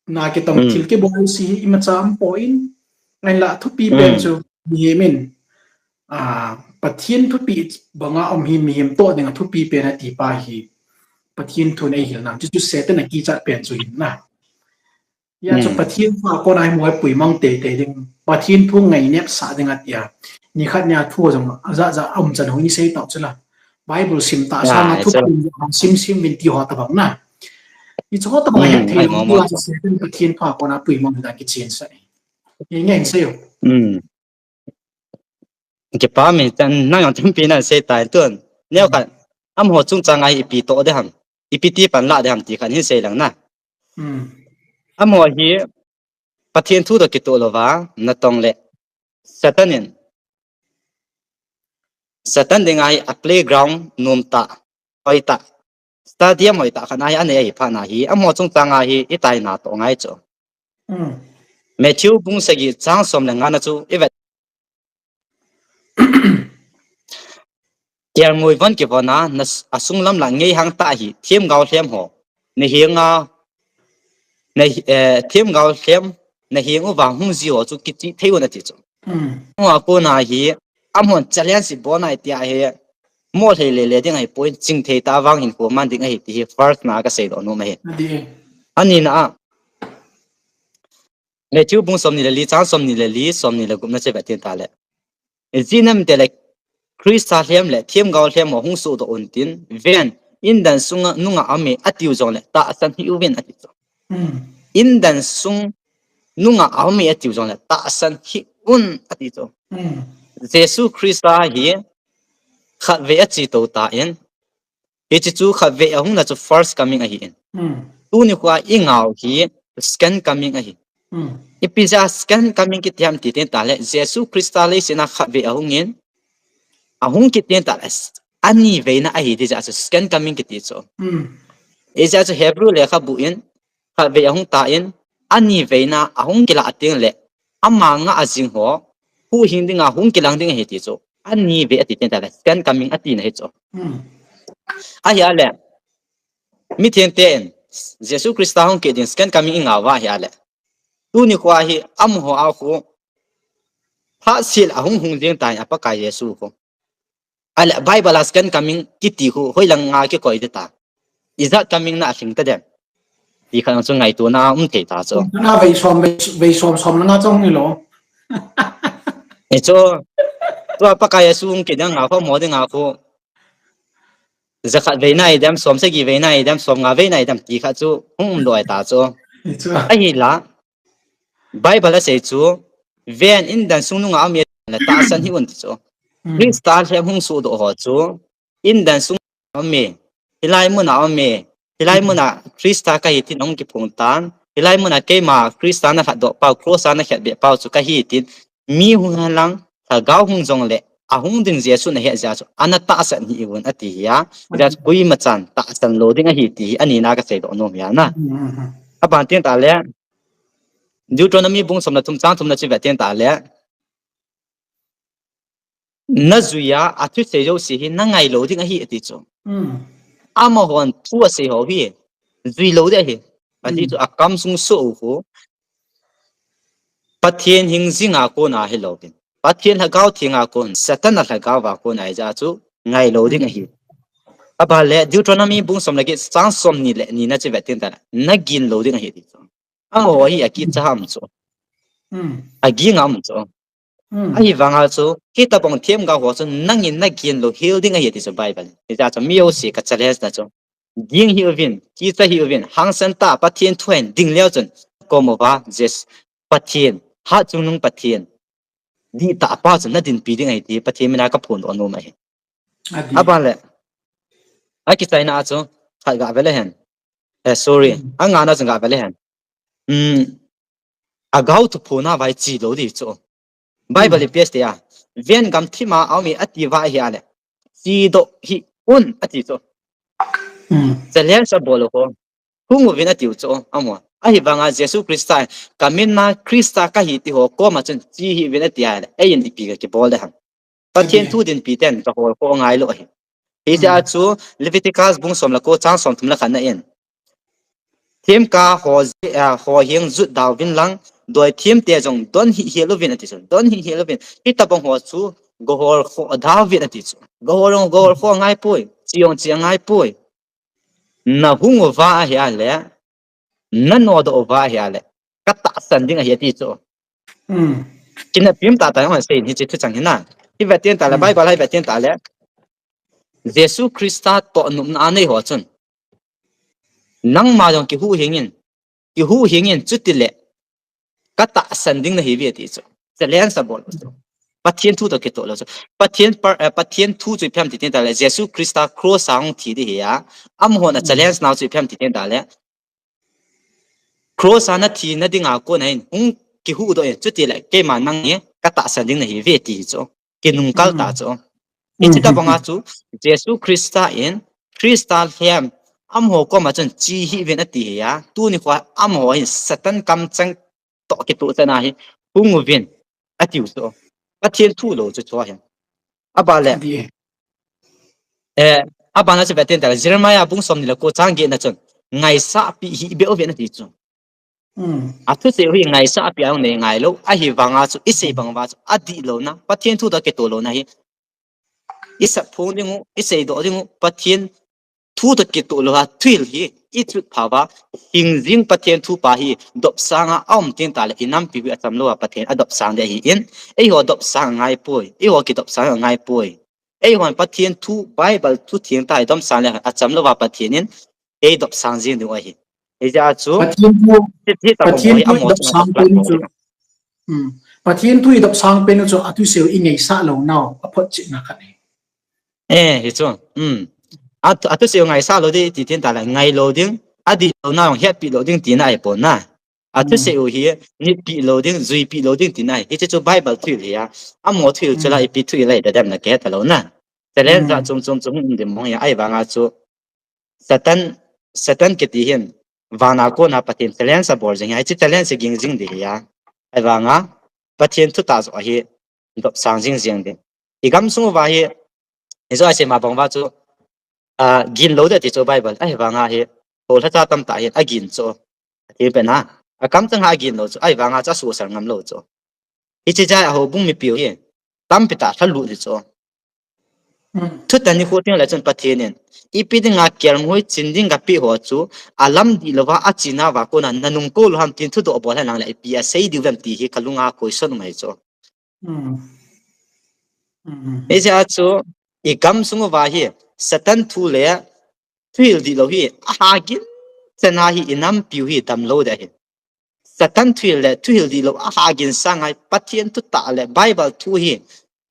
Na kitong, mm, thil kibol si hi imacha umpoi. Ahinla thupi pen, mm, chu mihem in, ah, Pathen thupi banga um hi mihem toh dinga thupi pen ati pa hi Pathen thun eihil nau. Chu chu Satan akichat pen chu hin na. Hia chu, mm, Pathen thu a kona hi mo hi puimang teitei ding. Pathen thu ngainepsah ding atia. Nikhat nia thu jong ajat jat a um chan hung isei tau chu la. Bible sim tah, ah, sanga thu, eh, sim sim min ti ho tabang na. Hiche ho tabang, mm, het thei, ai, lou mo, mo, ti a chu Satan Pathen thu a kona puimang dan kichen sa. Nge nge sei o. Mm. Kipah mi chan nang jong tampi nasei tai tun. Neo khat, mm, amaho chungchang a hi ipi toh ding ham. Ipi ti pan lah ding ham ti khat hin sei lang na. Mm. Amaho hi Pathen thu toh kitoh louva, natong le Satan in, Satan dinga hi a playground nom tah, hoi tah, stadium hoi tah khat na hi anei ahi phat na hi, amaho chungchang a hi itaina toh ngai chu. Mm. Matthew bung sagi chang som le nga na chu ivet. Kelngoi von kivon a, na s-, asung lam la ngei hang tah hi, themgao lhem ho. Na henga, na, eh, themgao lhem, na heng uva hung ji ho chu kichih thei un ati chu. Mm. Hua kona hi, amahon challenge ibol nai tia hi, mo lhei le le ding ahipoi, ching thei tah vang hinkho man ding ahi ti hi, first na kasei doh nom ahi. Adi. Ani na a. Matthew bung som ni le li, chang som ni le li, som ni le gup na che vet tin ta le. Ijeh inem itile Christa lhem le themgao lhem ho hung sodoh untin, ven, indan sunga nunga aume atiu jongle tahsan hih uvin ati chu. Indan sung nunga aume atiu jongle tahsan hih un ati chu. Jesu Christa hi khatvei ache tou tan, hiche chu khatvei ahungna chu first coming ahin. Tuni khoa ingao hi second coming ahi. Ipi jeh a second coming kiti ham ti teng tale, Jesu Christa leiset a khatvei ahungin, ahung kit teng tale, aniveina ahi ti jeh a chu second coming kiti chu. Hijeh a chu Hebrew lekhabu in, khatvei ahung tan, aniveina ahung kilah teng le, ama ngah a jing ho, huhhing dinga hung kilang ding ahi ti chu. Anivei ati teng tale, second coming atina hi chu. Ahile, mithengte in Jesu Christa hung kit ding second coming ingao uva ahile, tuni khoa hi amaho a khu phatseh a hung hung ding tai a Pakai Jesu khu. Ahile Bible a second coming kiti khu hoilang a kikoi ding ta, ijat coming na alhing tadem ti khat chu ngaitona um thei ta chu. Vei som, vei, vei som, som langa chu hung hilou. Hichu, tua Pakai Jesu hung kit dinga khomo dinga khu, jakhat vei nai dem, som sagi vei nai dem, som nga vei nai dem ti khat chu hung umlou ahi ta chu. Ahila, Bible asei chu, ven, indan sung nunga aume le tahsan hih un ti chu. Christa lhem hung sodoh ho chu, indan sung aume, hilai muna aume, hilai muna Christa kahi tin ahung kiphong tan, hilai muna keima Christa nalhatdoh pau, cross a nakhetbeh pau chu kahi tin, mi hung hen lang, lhagao hung jongle, ahung ding Jesu nahet jeh a chu, ana tahsan hih un ati hi a, hijeh a chu koimachan tahsan lou ding ahi ti hi anina kaseidoh nom hi a na. Aban teng tale, Deuteronomy bung som le thum chang thum na chu vet teng tale, najui a, athusei jouse hi nangai lou ding ahi ati chu. Amahon thu asei ho hi jui lou ding ahi. Ati chu akam sung soh u khu, Pathen hingjing a kona hilouvin, Pathen Lhagao Theng a kon, Satan a lhagao a kon ahijeh a chu ngai lou ding ahi. Aban le Deuteronomy bung som le get chang somni le ni na chu vet teng tale, nagin lou ding ahi ti chu. Amaho hi akicha ham chu, aging a um chu. Ahivanga chu hitobang themgao ho chu nangin nagin lou hel ding ahi ti chu Bible in. Hijeh a chu mi jouse ka challenge na chu, ging hih uvin, kicha hih uvin, hangsan tah a Pathen thu a hin ding leu chun, kom uva, Jesu, Pathen, Hatchungnung Pathen, dihtah pa chu nadinpi ding ahi ti Pathen mina kaphondoh nom ahi. Aban le, akichaina a chu khat ga ve le hen. Eh, sorry, angana chu ga ve le hen. Agao thuphon a vai che lou ding chu. Bible in pias te a, ven, gamthip a aume ati uva ahile, chedoh hih un ati chu. Challenge abol u khu, hung uvin atiu chu, amaho. Ahivanga Jesu Christa, kamin a Christa kahi ti ho koma chun che hih uvin ati ahile, eiin ipi kakibol ding ham? Pathen thu dinpi ten kahol kho angai lou ahi. Hijeh a chu Leviticus bung som le ko chang somthum le khat na in, themgao ho, ho heng jut dauvin lang, doithemte jong don hih hel uvin ati chu. Don hih hel uvin. Hitobang ho chu gohol khoh dauvin ati chu. Gohol jong gohol khoh angai poi, che jong che angai poi. Nahung uva ahile, nanodoh uva ahile, katahsan ding ahi ati chu. Kineppi um tahtah in ahung sei in hiche thuchang hi na. Hi vet teng tale, Bible hi vet teng tale, Jesu Christa toh nopna anei ho chun, nangma jong kihuhhing in, kihuhhing in, chutile katahsan ding nahiuve ati chu. Challenge abol u chu. Pathen thu toh kitoh lou chu. Pathen, Pathen thu chu ipi ham ti teng tale, Jesu Christa cross a hung thi ding hi a, amahon a challenge nau chu ipi ham ti teng tale, cross a nathi nading a kon a hin hung kihuhdoh in, chutile keima nang hi katahsan ding nahiuve ti chu. Kinungkal ta chu. Hiche tobang a chu Jesu Christa in, Christa lhem, amaho koma chun che hih uvin ati hi a, tuni khoa amaho hin Satan kamcheng toh kitoh chan a hi hung uvin atiu chu. Pathen thu lou chu chu ahi. Aban le, eh, aban a chu vet teng tale, Jeremiah bung somni le ko chang get na chun, ngaisahpi hih beh uvin ati chu. Athusei u hi ngaisahpi a hung nei ngailou, ahivanga chu isei bang uva chu adih louna, Pathen thu toh kitoh louna hi isap phong ding u, iseidoh ding u, Pathen thu toh kitoh lou a thuhil hi ichut phauva, hingjing Pathen thu pa hi dopsang a aum teng tale inampiu hi achamlou a Pathen adopsang ding ahin, eiho dopsang angai poi, eiho kidopsang angai poi. Eihon Pathen thu, Bible thu theng tah i dopsang le achamlouva Pathen in eidopsang jing diu ahi. Hijeh a chu, Pathen thu, hi, hi tah Pathen thu i dopsang pen chu, um, Pathen thu i dopsang pen chu athusei u i ngaisah lou nau, aphotchetna khat ahi. Eh, hi chu. Um. Athu, athusei u ngaisah lou ding, ti thei tah le, ngai lou ding, adih lou nau, hetpi lou ding, tina ahipon na. Athusei u hi, nitpi lou ding, juipi lou ding, tina ahi. Hiche chu Bible thuhil ahi a. Amaho thuhil chu la, ipi thuhil ahi, dadem na kihet lou na. Challenge a chung chung chung um ding mong ahi a, ahivang a chu, Satan, Satan kiti hin, vana kona Pathen challenge abol jing ahi, hiche challenge hi ging jing ding ahi a. Ahivang a, Pathen thutah joh ahi, dopsang jing jing ding. I gamsung uva hi, i jo a sei ma bang uva chu, a, gin lou ding ti chu Bible, ahivang a hi, tolhacha tamtah hin, agin chu. Athi pen a, akamchang a agin lou chu, ahivang a chu asusar ngam lou chu. Hiche jeh a houbung mipiu hi, tampi tah lhalut hi chu. Thutan nikho teng le chun Pathen in, ipi dinga kelngoi chin ding kapeh ho chu, alam dih louva, achena uva kona, nanung kou lou ham tin thudoh bol hen lang le, ipi asei diu vem ti hi kalunga koison um ahi chu. Hijeh a chu, i gamsung uva hi, Satan thu le, thuhil dih lou hi, ahagin, chana hi, i nampiu hi, damlou ding ahi. Satan thuhil le thuhil dih lou ahagin sang ahi, Pathen thutah le Bible thu hi,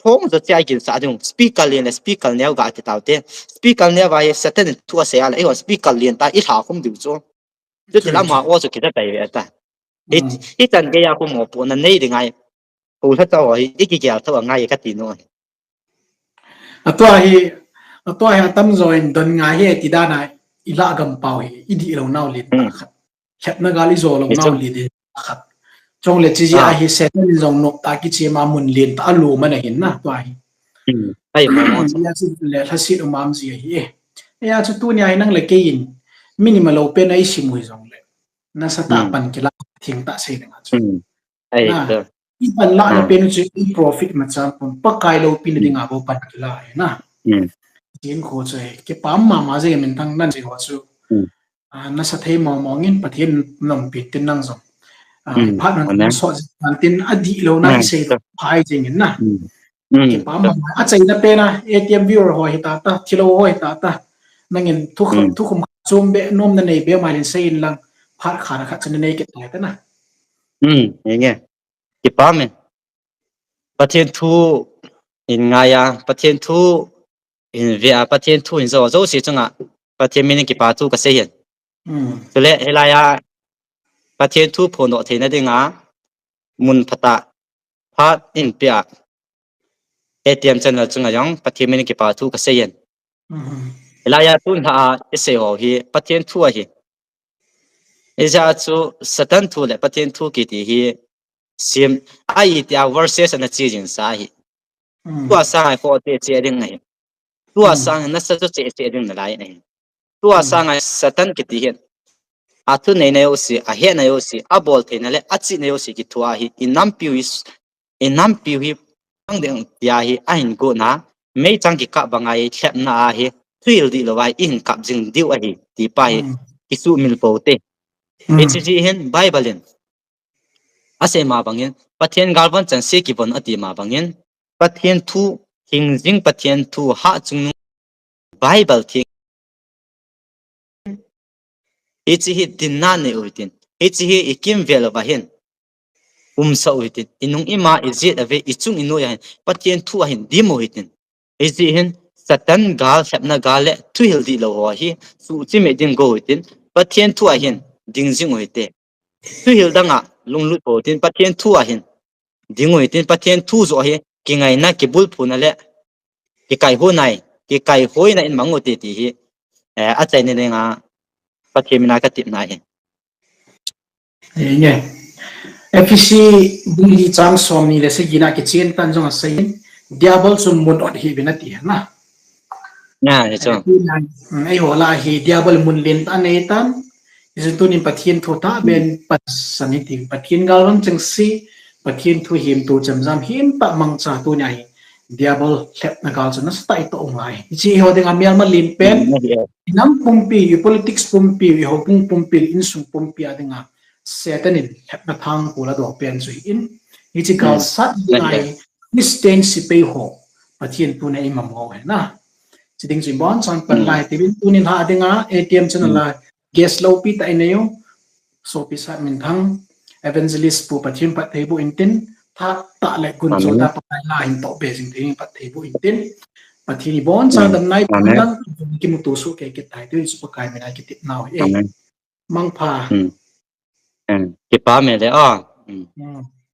phong jo cheh a ginsah ding, speaker len le speaker neo ga ti taute, speaker neo a hi Satan in thu asei a le, eiho speaker len tah i lha khum diu chu. Chuti lam ha o chu kijatai ve ta. Hi, hichan gei a khu mopohna nei ding ahi. Tolhacha ho hi, i kigel tho angai kati nom ahi. Atua hi, atua hi atamjo in don ngai ahi ti dan a, i lah gam pau hi, i dih lou nau len tah khat. Lhepna gal i jo lou nau len tah khat. Chule hiche jeh a hi Satan in jong noptah kichem a mun len tah a lom ana hin na, tua hi. Hijeh a chu le lhaset um am ji ahi e. Hijeh a chu tunia hi nang le kei in, minim a lou pen a i sim u hi jong le, nasatah a pan kila, thengtah sei ding a chu. I pan lahna pen u chu i profit imacha pon, Pakai loupina dinga bou pan kila ahi na. Tin khu chu ahi, kipa mama jeh in minthang nan jeh ho chu. A, nasa thei mong mong in Pathen in nompi tin nang jong. A, phat nan sot jeh in tin adih louna kisei doh phai jeng in na. Kipa mama, achaina pen a, A T M viewer ho hita ta, thilou ho hita ta. Nangin thukhum, thukhum chom be, nom nanei be mailin sei in lang, phat khat a khat chu nanei kit tai ta na. Kipa me. Pathen thu in ngai a, Pathen thu in ve a, Pathen thu in jo, jouse chunga Pathen min in kipa thu kasei ahi. Chule hilai a Pathen thu phondoh theina dinga mun phatah phat in pia A T M channel chunga jong Pathen min in kipa thu kasei ahi. Hilai a tun lha a isei ho hi Pathen thu ahi. Hijeh a chu Satan thu le Pathen thu kiti hi sim a, itia versus ana che jing sa ahi. Tua sanga hi khoh cheh cheh ding ahi. Tua sanga hi nasa jo cheh cheh ding nalai ahi. Tua sanga hi Satan kiti hin, athunei na jouse, ahet na jouse, abol theina le achihna jouse kithua hi, i nampiu hi, i nampiu hi, pang ding tia hi, ahin gotna, meichang kikap banga hi, lhepna a hi, thuhil dih louva hi, ihin kap jing diu ahi, ti pa hi, kisuhmil pou te. Hiche jeh hin, Bible in asei ma bangin, Pathen galvon chengse kivon ati ma bangin, Pathen thu, hingjing Pathen thu, hah chungnung Bible theng. Hiche hi dinna nei u hitin. Hiche hi i kimvel uva hin umsah u hitin. I nung i ma i jet a ve, i chung i noi a hin Pathen thu a hin dim u hitin. Hijeh hin Satan gal, lhepna gal le thuhil dih lou ho hi suhchimeh ding go u hitin. Pathen thu a hin ding jing u hite. Thuhil dang a lunglut pou hitin, Pathen thu a hin ding u hitin, Pathen thu joh hi kingaina, kibulphuna le kikaihoina, kikaihoina in mang u hite ti hi, eh, achaina dinga Pathen mina katepna ahi. Enge. Ephesi bung li chang somni le sagi na kichen tan jong asei in, Diabol chu mun ot hih uvin ati na. Eiho lah a hi Diabol mun lentah anei tan. Hijeh chun tunin Pathen thu tahbeh in pansan hitin, Pathen galvon chengse, Pathen thu himtu chemjam himtah mangcha tunia hi Diabol lhepna gal chu nasatah a itoh u ngai. Hiche eiho dinga melma lenpen, i nam pumpi, i politics pumpi, i houbung pumpi, i insung pumpi a dinga Satan in lhepna thangkol adoh pen chu ahin. Hiche gal sat dinga hi Christian sepai ho, Pathen tuni imam ho he na. Chiding chu ibon chan pan lai tivin tunin ha dinga A T M channel la guest loupi tah inei u. Sopi Satminthang, Evangelist Pu Pathen phatthei boh intin, tha tah le gunchu tah Pakai la hin toh be jing thei phatthei boh intin. Pathen ibon chan dam nai pan lang kimuto soh kei kit tai ti chu Pakai mina kitep nau e. Mangpha. Kipa me le a.